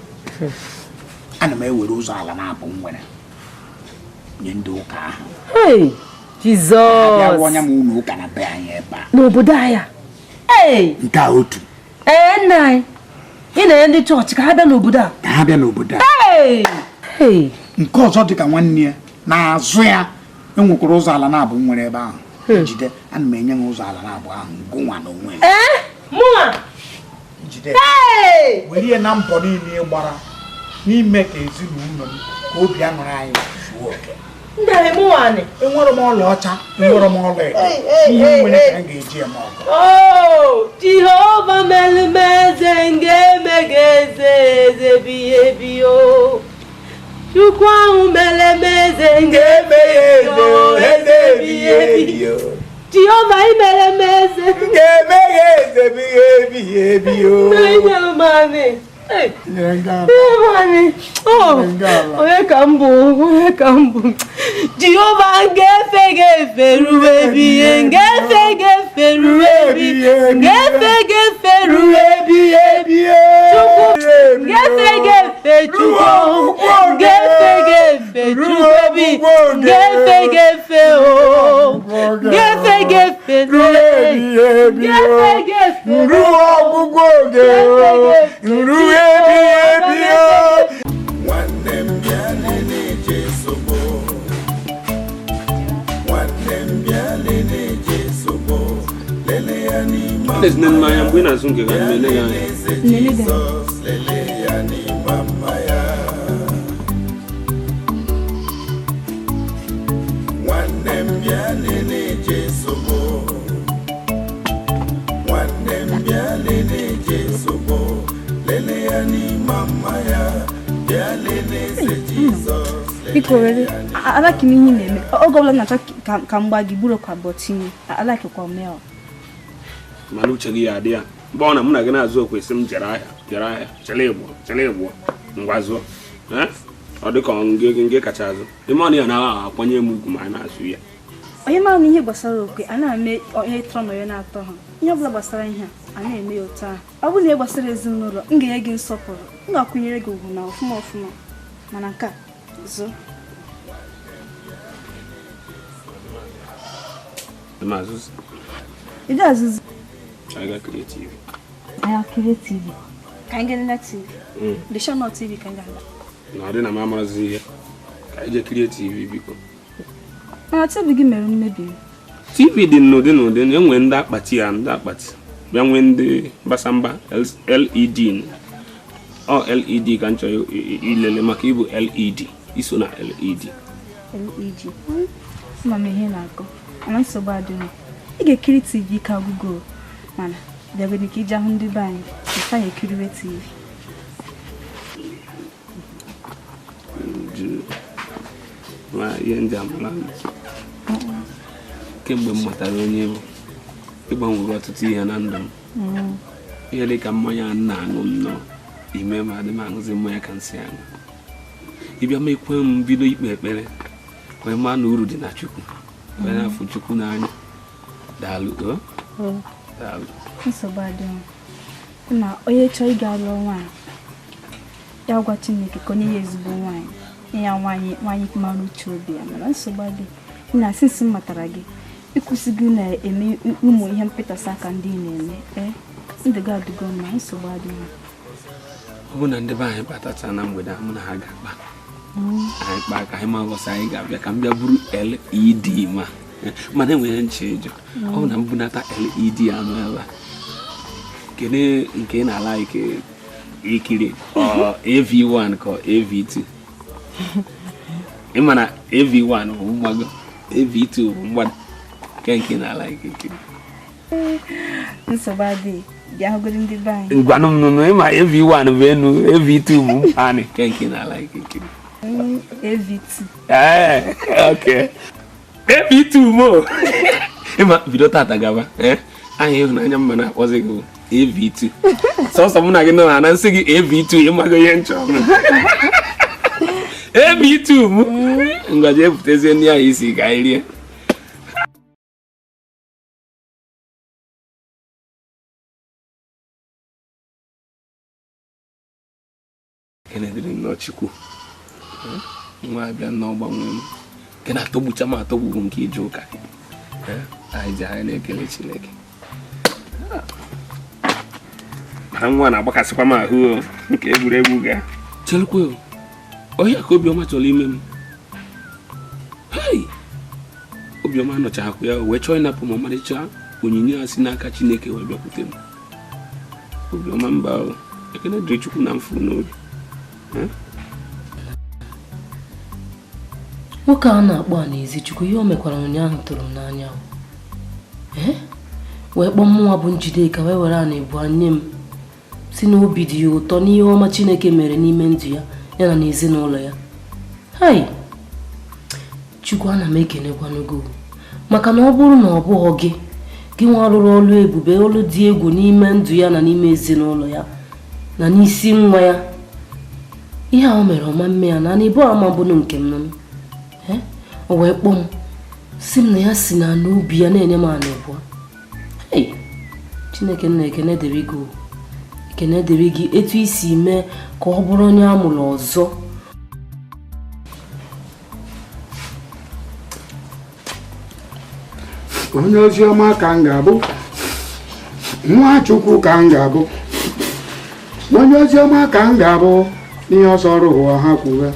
Ana m ewere ụzọ ala na-abụ m nwere nye ndị ụka ahụ.
Hey, Jizọs!
Abịa onye m ụlọ ụka na be anyị ebe a.
N'obodo anyị a. Hey!
Nke a otu.
Ee, nna anyị. Ị na-enye ndị chọọchị ka ha bịa n'obodo a.
Ka ha bịa n'obodo a.
Hey! Hey!
Nke ọzọ dị ka nwanne ya na-azụ ya enwekwara ụzọ ala na-abụ m nwere ebe ahụ. Njide, ana m enye m ụzọ ala na-abụ ahụ ngụnwa na onwe m.
Ee, mụnwa.
Njide. Were ihe na mbọ niile ị gbara N'ime ka ezinụlọ m ka obi aṅụrị anyị zuo oke. Enwere m ọlaọcha, enwere m ọlaedo, ihe nwere ka m ga-eji eme ọgọ.
Jehova mere m eze, m ga-eme gị eze, eze bi ebi o. Chukwu ahụ mere m eze, m ga-eme ya eze, eze bi ebi o. Jehova ị mere m eze, m
ga-eme ya eze bi ebi ebi o.
Onye ka m bụ, onye ka m bụ. Jehova ga-efe ga-efe ruo ebighị, ga-efe ga-efe ruo ebighị, ga-efe ga-efe ruo ebighị ebi. Chukwu ga-efe ga-efe Chukwu, ga-efe ga-efe Chukwu ebi, ga-efe ga-efe o, ga-efe ga-efe ruo ebighị ebi, ga-efe ga-efe
ruo ọgwụgwụ oge ruo ebighị ebi.
Nwanne m bịa lele Jesu bụ, nwanne m bịa lele Jesu bụ, lele ya n'ime
mmanya mgbe ị na-azụ nke ga nlele ya anya.
Jizọs, lele ya n'ime mma ya. Nwanne m bịa lele Jesu bụ, nwanne m bịa lele Jesu bụ, lele ya n'ime mma ya.
Biko were alaki m ihe ị na-eme oge ọbụla m na-achọ ka m gbaa gị gburu kwa abụọ tinye alakikwa m ya.
Mana uche gị ya adị ya mgbe ọ na mụ na gị na-azụ okwe sị m jere ahịa chere ịgbọ ngwa zụọ. Ọ dị ka nge kacha azụ ime ọnụ ya na-akwanye m ugwu ma a na-azụ ya.
Onye mara na ihe gbasara okwe a na-eme onye tọrọ na onye na-atọ ha, ihe ọbụla gbasara ihe a na-eme ya otu ahụ. Ọ bụrụ na ihe gbasara ezinụlọ m ga-enye gị nsọpụrụ, m ga-akwụnyere gị ugwu na ọfụma ọfụma, mana nke a zụ. Ịdị azụzụ?
Anyị ga-akiri TV.
Anyị akiri TV. Ka anyị ga-elele TV. The Channel TV ka anyị ga-aga.
Na ọ dị na m amarazi ihe. Ka anyị jee kirie TV biko.
Mana TV gị mere mmebi.
TV dị n'ụdị n'ụdị, enwe ndị akpati ya ndị akpati. Bịa nwee ndị mbasamba LED. Ọ LED ka m chọrọ ilele maka ịbụ LED, iso na LED.
LED. Ama m ihe na-akọ. Mana nsogbu adịghị. Ị ga-ekiri TV ka Google, mana bịagodi ka iji ahụ ndị be anyị ife anyị ekiriwe TV.
Ma ihe ndị amara kemgbe m matara onye bụ ịgbanwere ọtụtụ ihe na ndụ m. Ihe dị ka mmanya a na-aṅụ nnọọ ime ma adị m aṅụzi mmanya ka nsị aṅụ. Ịbịa ma ekwe m bido ikpe ekpere wee maa na uru dị na Chukwu, wee na-afụ Chukwu n'anya. Daalụ. Daalụ.
Nsogbu adịghị. Na onye chọọ ịga lụọ nwaanyị ya gwa Chineke ka onye ya ezigbo nwaanyị, nye ya nwaanyị mara uche obi ya. Mana nsogbu adịghị. Na sinsi m matara gị ịkwụsịgo na-eme ụmụ ihe mpịtasị aka ndị ị na-eme. Ndụ gị adịgo mma, nsogbu adịghị.
Ọ bụ na ndị be anyị batacha na mgbede mụ na ha ga-akpa. Anyị kpaa ka anyị ma ụbọchị anyị ga-abịa ka m bịa buru LED ma mana enwere nche ịjụ. Ọ bụ na m bunata LED anụ ebe a, kedu nke ị na-ala ikiri ọ AV1 ka AV2? Ị ma na AV1 bụ mgbago, AV2 bụ mgbada. Nke na-ala ikiri.
Nsogbu adịghị. Bịa hụgodi ndị be anyị.
Ngwanụ m nụnụ, ị ma AV1 bụ enu, AV2 bụ anị. Nke na-ala ikiri.
AV2.
Ee, okay. AV2 mo. Ịma bido tata gaba. Anyị ịhụnanya mma na-akpọzi gị AV2. Sọsọ mụ na gị nọ na nsị gị AV2 ịmago ihe nchọ. AV2 mụ. Ngwaji ebutezie ndị ahụ isi ka anyị rie. Ekene dịrị nnọọ Chukwu. Nwa abịa nnọọ gbanwee m. Nke na-atọgbucha m atọgbu nke ije ụka. Anyị ji anyị na-ekele Chineke. Mana nwa na-agbakasịkwa m ahụ nke egwuregwu ga. Chelukwe, ọhịa ka Obiọma chọrọ ime m. Hei! Obiọma anọchaghịkwa ya wee chọọ ịnapụ m ọmarịcha onyinye a si n'aka Chineke wee bịakwute m. Obiọma mba o, ekene dịrị Chukwu na mfu n'obi.
Nwoke a na-akpọ a n'ezi Chukwu, ihe o mekwara ụnyaahụ tụrụ m n'anya. Ee, wee kpọọ mụnwa bụ Njideka wee were a na-ebu nye m, si na obi dị ya ụtọ n'ihe ọma Chineke mere n'ime ndụ ya, ya na n'ezinụlọ ya. Hai, Chukwu, ana m ekenekwanụ gị maka na ọ bụrụ na ọ bụghị gị, gị nwa rụrụ ọrụ ebube, ọrụ dị egwu n'ime ndụ ya na n'ime ezinụlọ ya na n'isi nwa ya, ihe a o mere ọma mme ya na ibu ama bụnụ nke m nụnụ. O wee kpọọ m si m na ya si na n'ubi ya na-enye m ana ịbụọ. Ei, Chineke nna, ekene dịrị gị, ekene dịrị gị etu isi mee ka ọ bụrụ onye a mụrụ ọzọ.
Onye ozi ọma ka m ga-abụ, nwa Chukwu ka m ga-abụ, onye ozi ọma ka m ga-abụ, n'ihe ọsọ ọrụ ụwa ha kwuwe.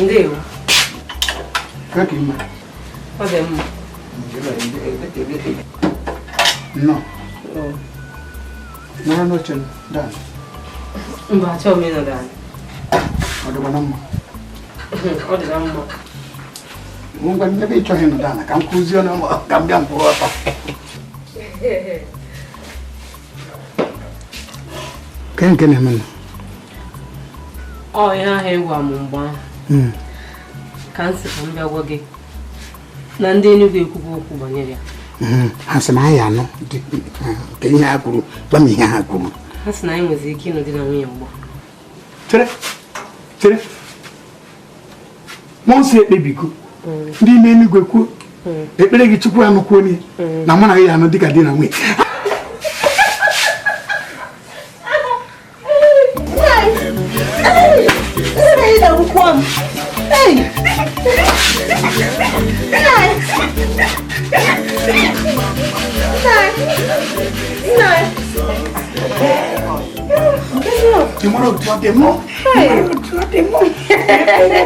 Ndewo. Ọ dị mma.
Nnọọ. Nọrọ n'oche m, Dan.
Mba, achọghị m ịnọdụ ala.
Ọ dịkwa na mma?
Ọ dị na mma.
Ngwa, ebe ị chọghị ịnọdụ ala, ka m kụzie ọnụ ka m bịa m kwụrụ ọtọ. Ke nke na-eme nụ?
Ọ ihe ahụ ị gwa m mgbe ahụ. Ka m sị ka m bịa gwa gị na ndị Enugu ekwugo okwu banyere ya.
Ha sị na anyị anọ nke ihe ha kwuru, gwa m ihe ha kwuru.
Ha sị na anyị nwezi ike ịnụ di na nwunye ugbu a.
Chere, chere. Mmụọ nsọ ekpebigo. Ndị ime eluigwe kwuo. Ekpere gị Chukwu anụkwuo n'ihe na mụ na gị anụ dịka di na nwunye.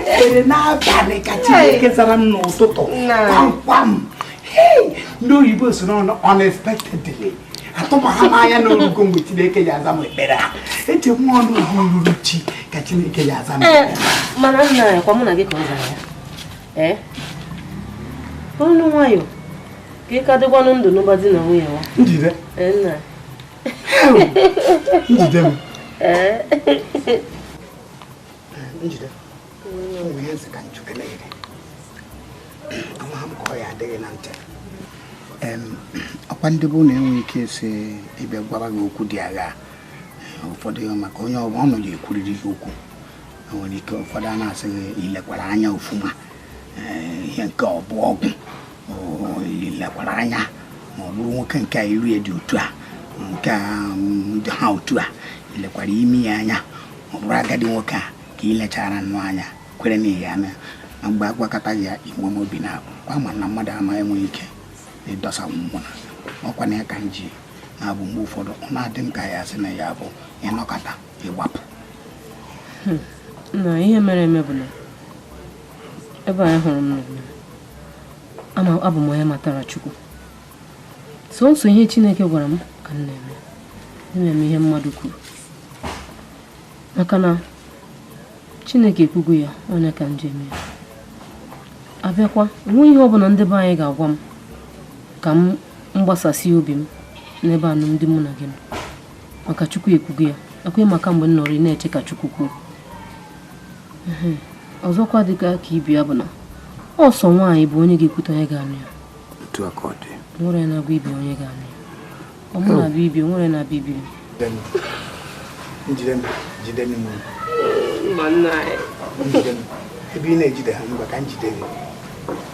Ekpere n'abalị ka Chineke zara m n'ụtụtụ kwamkwam. Ndị oyibo si n'ọnụ unexpectedly, atụma ha n'anya n'orugo mgbe Chineke ya aza m ekpere a. Eche m ọnụ oge ruru chi ka Chineke ya aza m ekpere.
Mana nna ya kwa mụ na gị ka ọ zara ya. Ee, ọnụ nwayọ ka ị ka dịkwanụ ndụ n'ụba di na nwunye wa.
Njide.
Nna.
Njide m. Njide. Ihe nsị ka nchukele gị. Ama m ka ọ ya adịghị na ntị. Ọkwa ndị bụ na enwe ike isi ịbịa gwara gị okwu dị agha ụfọdụ maka onye ọnụ ji ekwuriri gị okwu. Enwere ike ụfọdụ a na-asị gị ilekwara anya ofuma, ihe nke ọ bụ ọgwụ ilekwara anya ma ọ bụrụ nwoke nke a iru ya dị otu a, nke a ha otu a, ilekwara imi ya anya, ma ọ bụrụ agadi nwoke a ka ilechara nnọọ anya kwere na ya na mgbe agwakọta ya inwe m obi na-abụ kwa ma na mmadụ ama enweghị ike ịdọsa mmụọ na ọkwa na ya ka m ji na-abụ mgbe ụfọdụ ọ na-adị m ka ya sị na ya bụ ịnọkọta ịgbapụ.
Na ihe mere eme bụ na ebe anyị hụrụ m nọ, abụ m onye matara Chukwu. Sọnsọ ihe Chineke gwara m ka m na-eme, na-eme ihe mmadụ kwuru, maka na Chineke ekwugo ya, onye ka m ji eme ya. Abịakwa onwe ihe ọbụla ndị be anyị ga-agwa m ka m mgbasasị obi m n'ebe alụmdi mụ na gị nọ, maka Chukwu ekwugo ya. Akwa maka mgbe m nọrọ na-eche ka Chukwu kwuo. Ọzọkwa dịka ka ibi ya bụ na ọsọ nwaanyị bụ onye ga-ekwute onye ga-anụ ya. Nwere na-agwa ibi onye ga-anụ ya. Ọ mụ na-abịa ibi, nwere na-abịa ibiri.
Ebe ị na-ejide ha ngwa ka njide gị.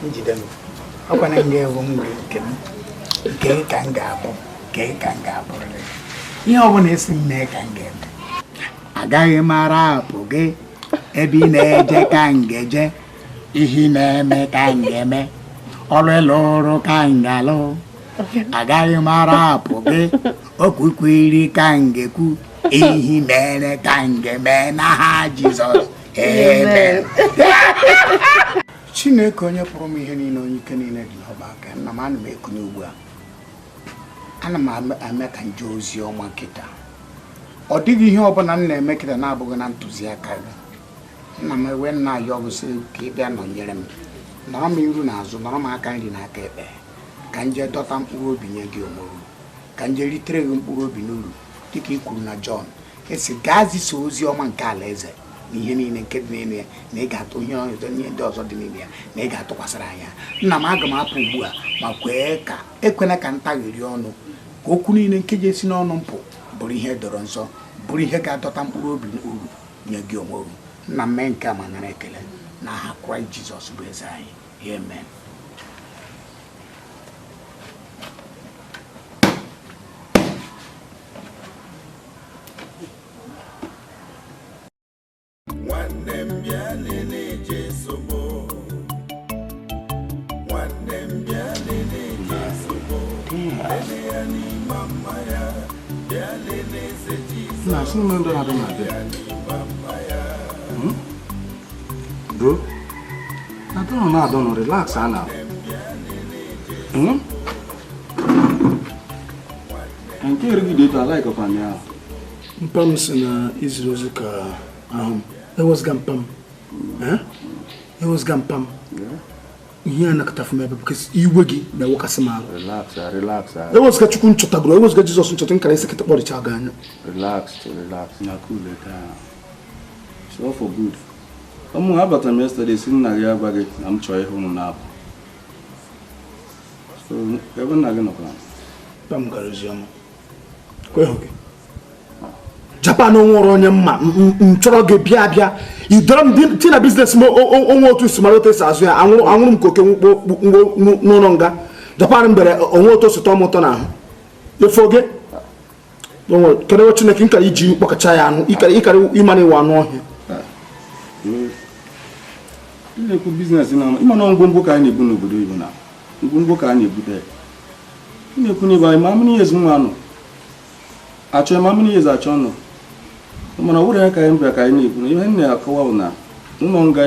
Njide m. Ọkwa na nga ewu m nke m. Nke ka m ga-abụ, nke ka m ga-abụrịrị. Ihe ọ bụla esi m mee ka m ga-eme. Agaghị m arapụ gị ebe ị na-eje ka m ga-eje, ihe ị na-eme ka m ga-eme, ọrụ ịlụ ọrụ ka m ga-alụ. Agaghị m arapụ gị, okwukwe iri ka m ga-ekwu, ihe mere ka m ga-eme n'aha Jizọs. Amen. Chineke onye pụrụ m ihe niile, onye ike niile dị n'ọba aka nna m, ana m ekunye ugbu a.
Ana m eme ka nje ozi ọma kịta. Ọ dịghị ihe ọbụla m na-eme kịta na-abụghị na ntụziaka gị. Nna m ewe nna ya ọgụsị ka ị bịa nọnyere m, nọrọ m iru na azụ, nọrọ m aka nri na aka ekpe, ka nje dọta mkpụrụ obi nye gị onwe, ka nje ritere gị mkpụrụ obi n'uru, dịka ị kwuru na Jọn esi gaa zisa ozi ọma nke alaeze na ihe niile nke dị n'ime ya, na ị ga-atụ ihe ọzọ, ihe ndị ọzọ dị n'ime ya, na ị ga-atụkwasịrị anya. Nna m, aga m apụ ugbu a, ma kwee ka ekwena ka ntagheri ọnụ, ka okwu niile nke ji esi n'ọnụ mpụ bụrụ ihe dọrọ nsọ, bụrụ ihe ga-adọta mkpụrụ obi uru nye gị onwe gị. Nna m, mee nke a ma nara ekele n'aha Kraịst Jizọs bụ eze anyị. Amen.
Nwanne m bịa lele Jesu bụ, nwanne m bịa lele Jesu bụ, lele ya n'ime mma ya, bịa lele eze Jizọs.
Na asị m ndị na-adị na be. Bro, na don't know, don't relax ana. Nke erigide etu ala ịkọkwa ya.
Mpa m si na iziri ozi ka ahụ m. Ewezụga mpa m. Ewezụga mpa m. Ihe a nakọtafu m ebe because iwe gị na-ewekasị m ahụ.
Relax, relax.
Ewezụga Chukwu nchọtagoro, ewezụga Jizọs nchọta nkara isi kịta kpọrịcha gị anya.
Relax, relax. Na cool down. It's all for good. Ụmụ abatara m yesterday si nna gị agwa gị na m chọọ ịhụ unu na-apụ. So, ebe nna gị nọkwa?
Mpa m gara ozi ọma. Kwe hụ gị. Japan onwere onye mma m chọrọ gị bịa bịa idọrọ m ti na biznes m onwe otu si mara otu esi azụ ya, anwụrụ m ka oke n'ụlọ nga. Japan m bịara onwe otu si tọọ m ụtọ n'ahụ. Efu oge kedu Chineke nkara iji kpọkacha ya anụ ịkara ịmara ịwa anụ ọhịa.
Ịna-ekwu biznes na ịma na ngwongwo ka anyị na-ebu n'obodo oyibo na ngwongwo ka anyị na-ebute. Ị na-ekwu n'ebe anyị ma amịrị ezi nwa anụ achọ ma amịrị ezi achọ nọ. Mana ọ bụrụ ya ka anyị bịa ka anyị na-ekwu na ihe m na-akọwa bụ na ụlọ nga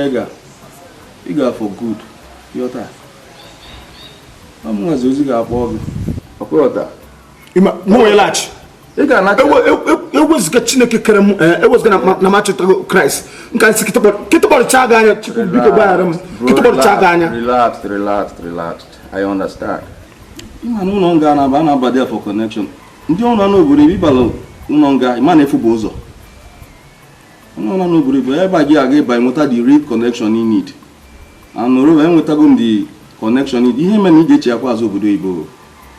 ị ga for good. Yọta. Ọ mụ nwazi ozi ga-akpọ gị. Ọkwa yọta.
Ịma mụ nwee laghachi. Ewezụga Chineke kere m, ewezụga na m achọtago Kraịst. Nka nsị kịta kpọrịcha gị anya, Chukwu biko gbaghara m. Kịta kpọrịcha gị anya.
Relax, relax, relax. I understand. Ịma na ụlọ nga na-aba na-aba there for connection. Ndị ọrụ n'obodo ibe ịbalụ ụlọ nga ịma na-efu bụ ụzọ. Ụlọ n'obodo ibe ebe a gị aga ịba enweta the real connection you need. And moreover, enwetago m the connection you need. Ihe mere na ị ga-eche akwa azụ obodo oyibo.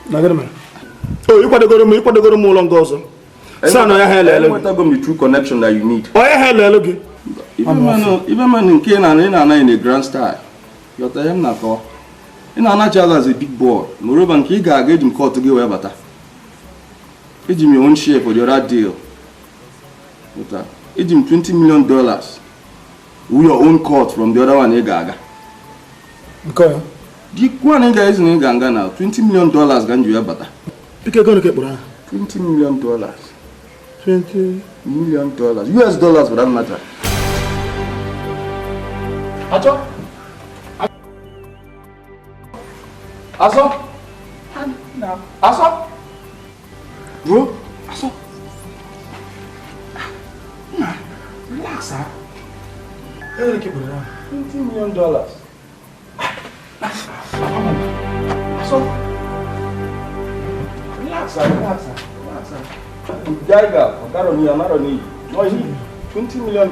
Na gịnị mere? O ịkwadogoro m ụlọ nga ọzọ. Sị na ya ha elele gị.
Enwetago m the true connection that you need.
Ọ ya ha elele gị.
Ibe man nke ị na-ana in a grand style. Yọta ihe m na-akọwa. Ị na-anachi azụ as a big boy. Moreover, nke ị ga-aga eji m kọtụ gị wee bata. Eji m your own share for the other deal. Yọta. Eji m $20 million with your own court from the other one ị ga-aga.
Nke ya?
The one ị ga-ezi na ị ga-aga na $20 million ga m ji wee bata.
Biko ego nke kpọrọ ahụ?
$20 million.
$20
million. US dollars for that matter. Achọ? Asọ? Asọ? Bro, Asọ? Nah, relax, huh? $20 million. Asọ? Relax, relax, relax. Geiger, no, $20 million. $20 million.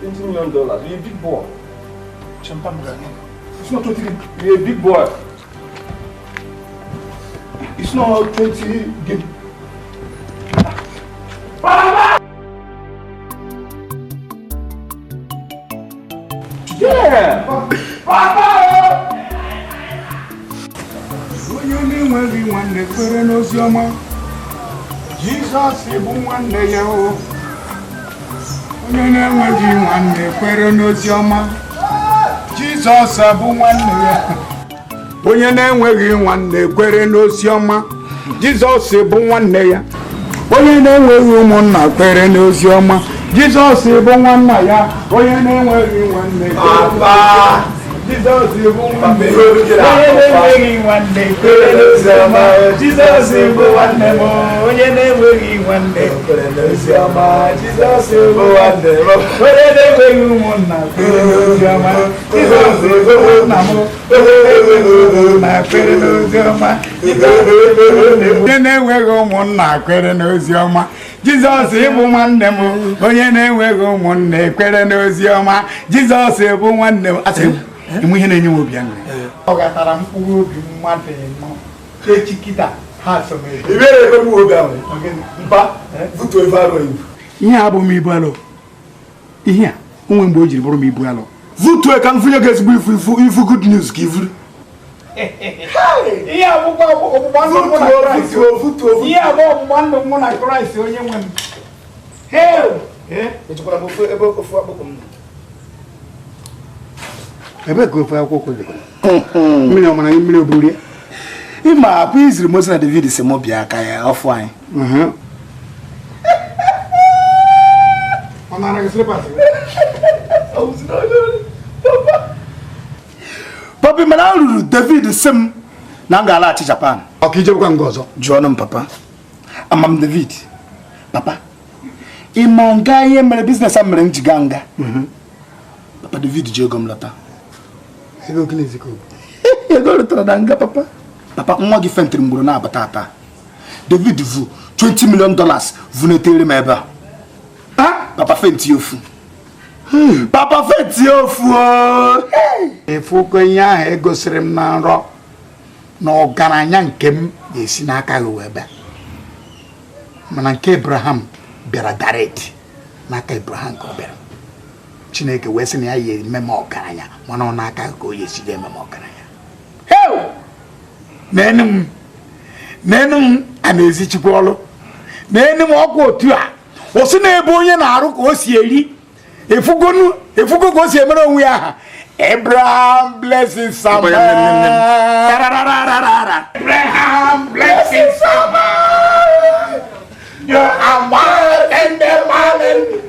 You're a big boy.
It's not 20.
You're a big boy.
It's not 20. Give.
Yeah.
Papa. Onye na-enweghị nwanne kwere n'ozi ọma, Jizọs bụ nwanne ya o. Onye na-enweghị nwanne kwere n'ozi ọma, Jizọs bụ nwanne ya. Onye na-enweghị nwanne kwere n'ozi ọma, Jizọs bụ nwanne ya. Onye na-enweghị ụmụnna kwere n'ozi ọma, Jizọs bụ nwanna ya. Onye na-enweghị nwanne.
Papa!
Jizọs bụ nwanne m. Onye na-enweghị nwanne kwere n'oziọma. Jizọs bụ nwanne m. Onye na-enweghị nwanne kwere n'oziọma. Jizọs bụ nwanne m. Onye na-enweghị ụmụnna kwere n'oziọma. Jizọs bụ nna m. Onye na-enweghị ụmụnna kwere n'oziọma. Onye na-enweghị ụmụnna kwere n'oziọma. Jizọs bụ nwanne m. Onye na-enweghị ụmụnna ekwere n'oziọma. Jizọs bụ nwanne m. Asị m, enwe ihe na-enye m obi aṅụrị. Ọ gatara mkpụrụ obi mmadụ ịnọ echi kịta ha so m ihe a bụ m ibu alụ. Ihe a onwe mgbe o jiri bụrụ m ibu alụ.
Vutue ka m vunye gị ezigbo ifu ifu good news ka ivuru.
Ihe a bụkwa ọgbụgba ndụ mụ na Kraịst. Ihe a bụ ọgbụgba ndụ mụ na Kraịst onye nwe m. Ebe ka ofe akwụkwọ dị? Mmiri ọmara mmiri oburu ya.
Ịma akwa iziri Moses na David si mụ bịa ka ya ọfụ anyị.
Ọ nara gị slippers gị?
Papi, mana ruru David sị m na m ga-alaghachi Japan.
Ọ ka ijebekwa nga ọzọ?
Jụọ ọnụ m papa. Ama m David. Papa, ịma nga ihe mere biznes a mere m ji gaa nga. Papa David ji ego m lọta. Ego lọtara na nga papa. Papa, nwa gị fentịrị mgboro na-abata ata. David vu $20 million vunetere m ebe a. Papa fenti ofu. Papa fenti ofu.
Efuko ihe ahụ egosiri m na nrọ na ọgaranya nke m ga-esi n'aka gị wee bịa. Mana nke Abraham bịara direct n'aka Abraham ka ọ bịara. Chineke wee sị na ya ya eme m ọgaranya, mana ọ n'aka gị ka o ya esi eme m ọgaranya. N'enu m, n'enu m a na-ezichikwa ọlụ. N'enu m ọkwa otu a, o si n'ebe onye na-arụ ka o si eri. Efugo ka o si emere onwe ya aha. Abraham blesses Samuel. Abraham blesses Samuel. You are wild in the morning,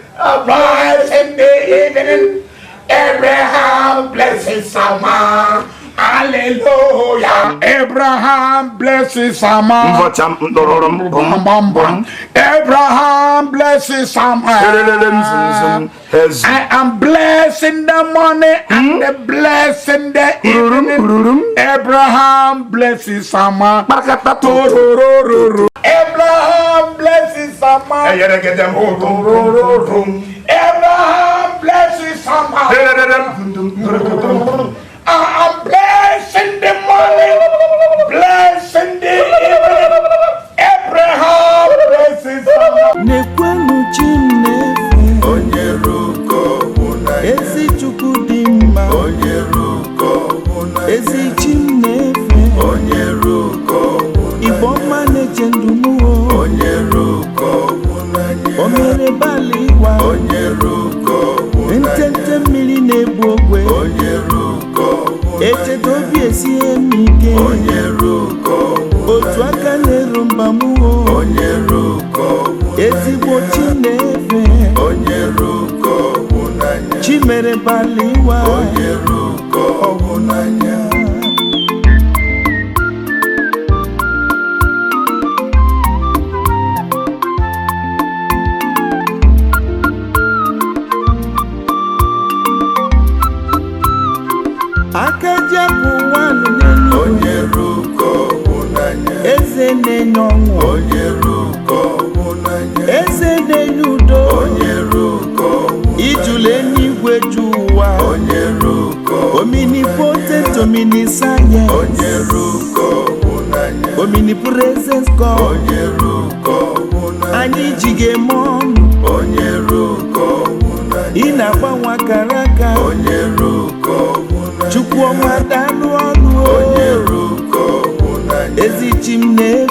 rise in the evening. Abraham blesses Samuel. Hallelujah. Abraham blesses Samuel. Abraham blesses Samuel. I am blessing the morning and the blessing the evening. Abraham blesses Samuel. Abraham blesses Samuel. Abraham blesses Samuel. I am blessing the morning, blessing the evening. Abraham blesses Samuel.
Ezi Chukwu dị mma, ezi chi m na-efe, Igbo ọma na-eche ndụ m o, o mere balị ịwa, ntente mmiri na-egbu ogwe, echeta obi esie m ike, otu aka na-eru mba m o, ezigbo chi na-efe, Chimere baliwa ọhụnanya. Aka ji apụ ụwa n'elu, eze na-enye ọṅụ, eze na-enye udo, ijule n'igwe ju ụwa, omnipotent, omniscient, omnipresent God, anyị ji ga-eme ọnụ, ị na-agbanwe akara aka, Chukwu ọma daalụ ọnụ, ezi chi m na-efe.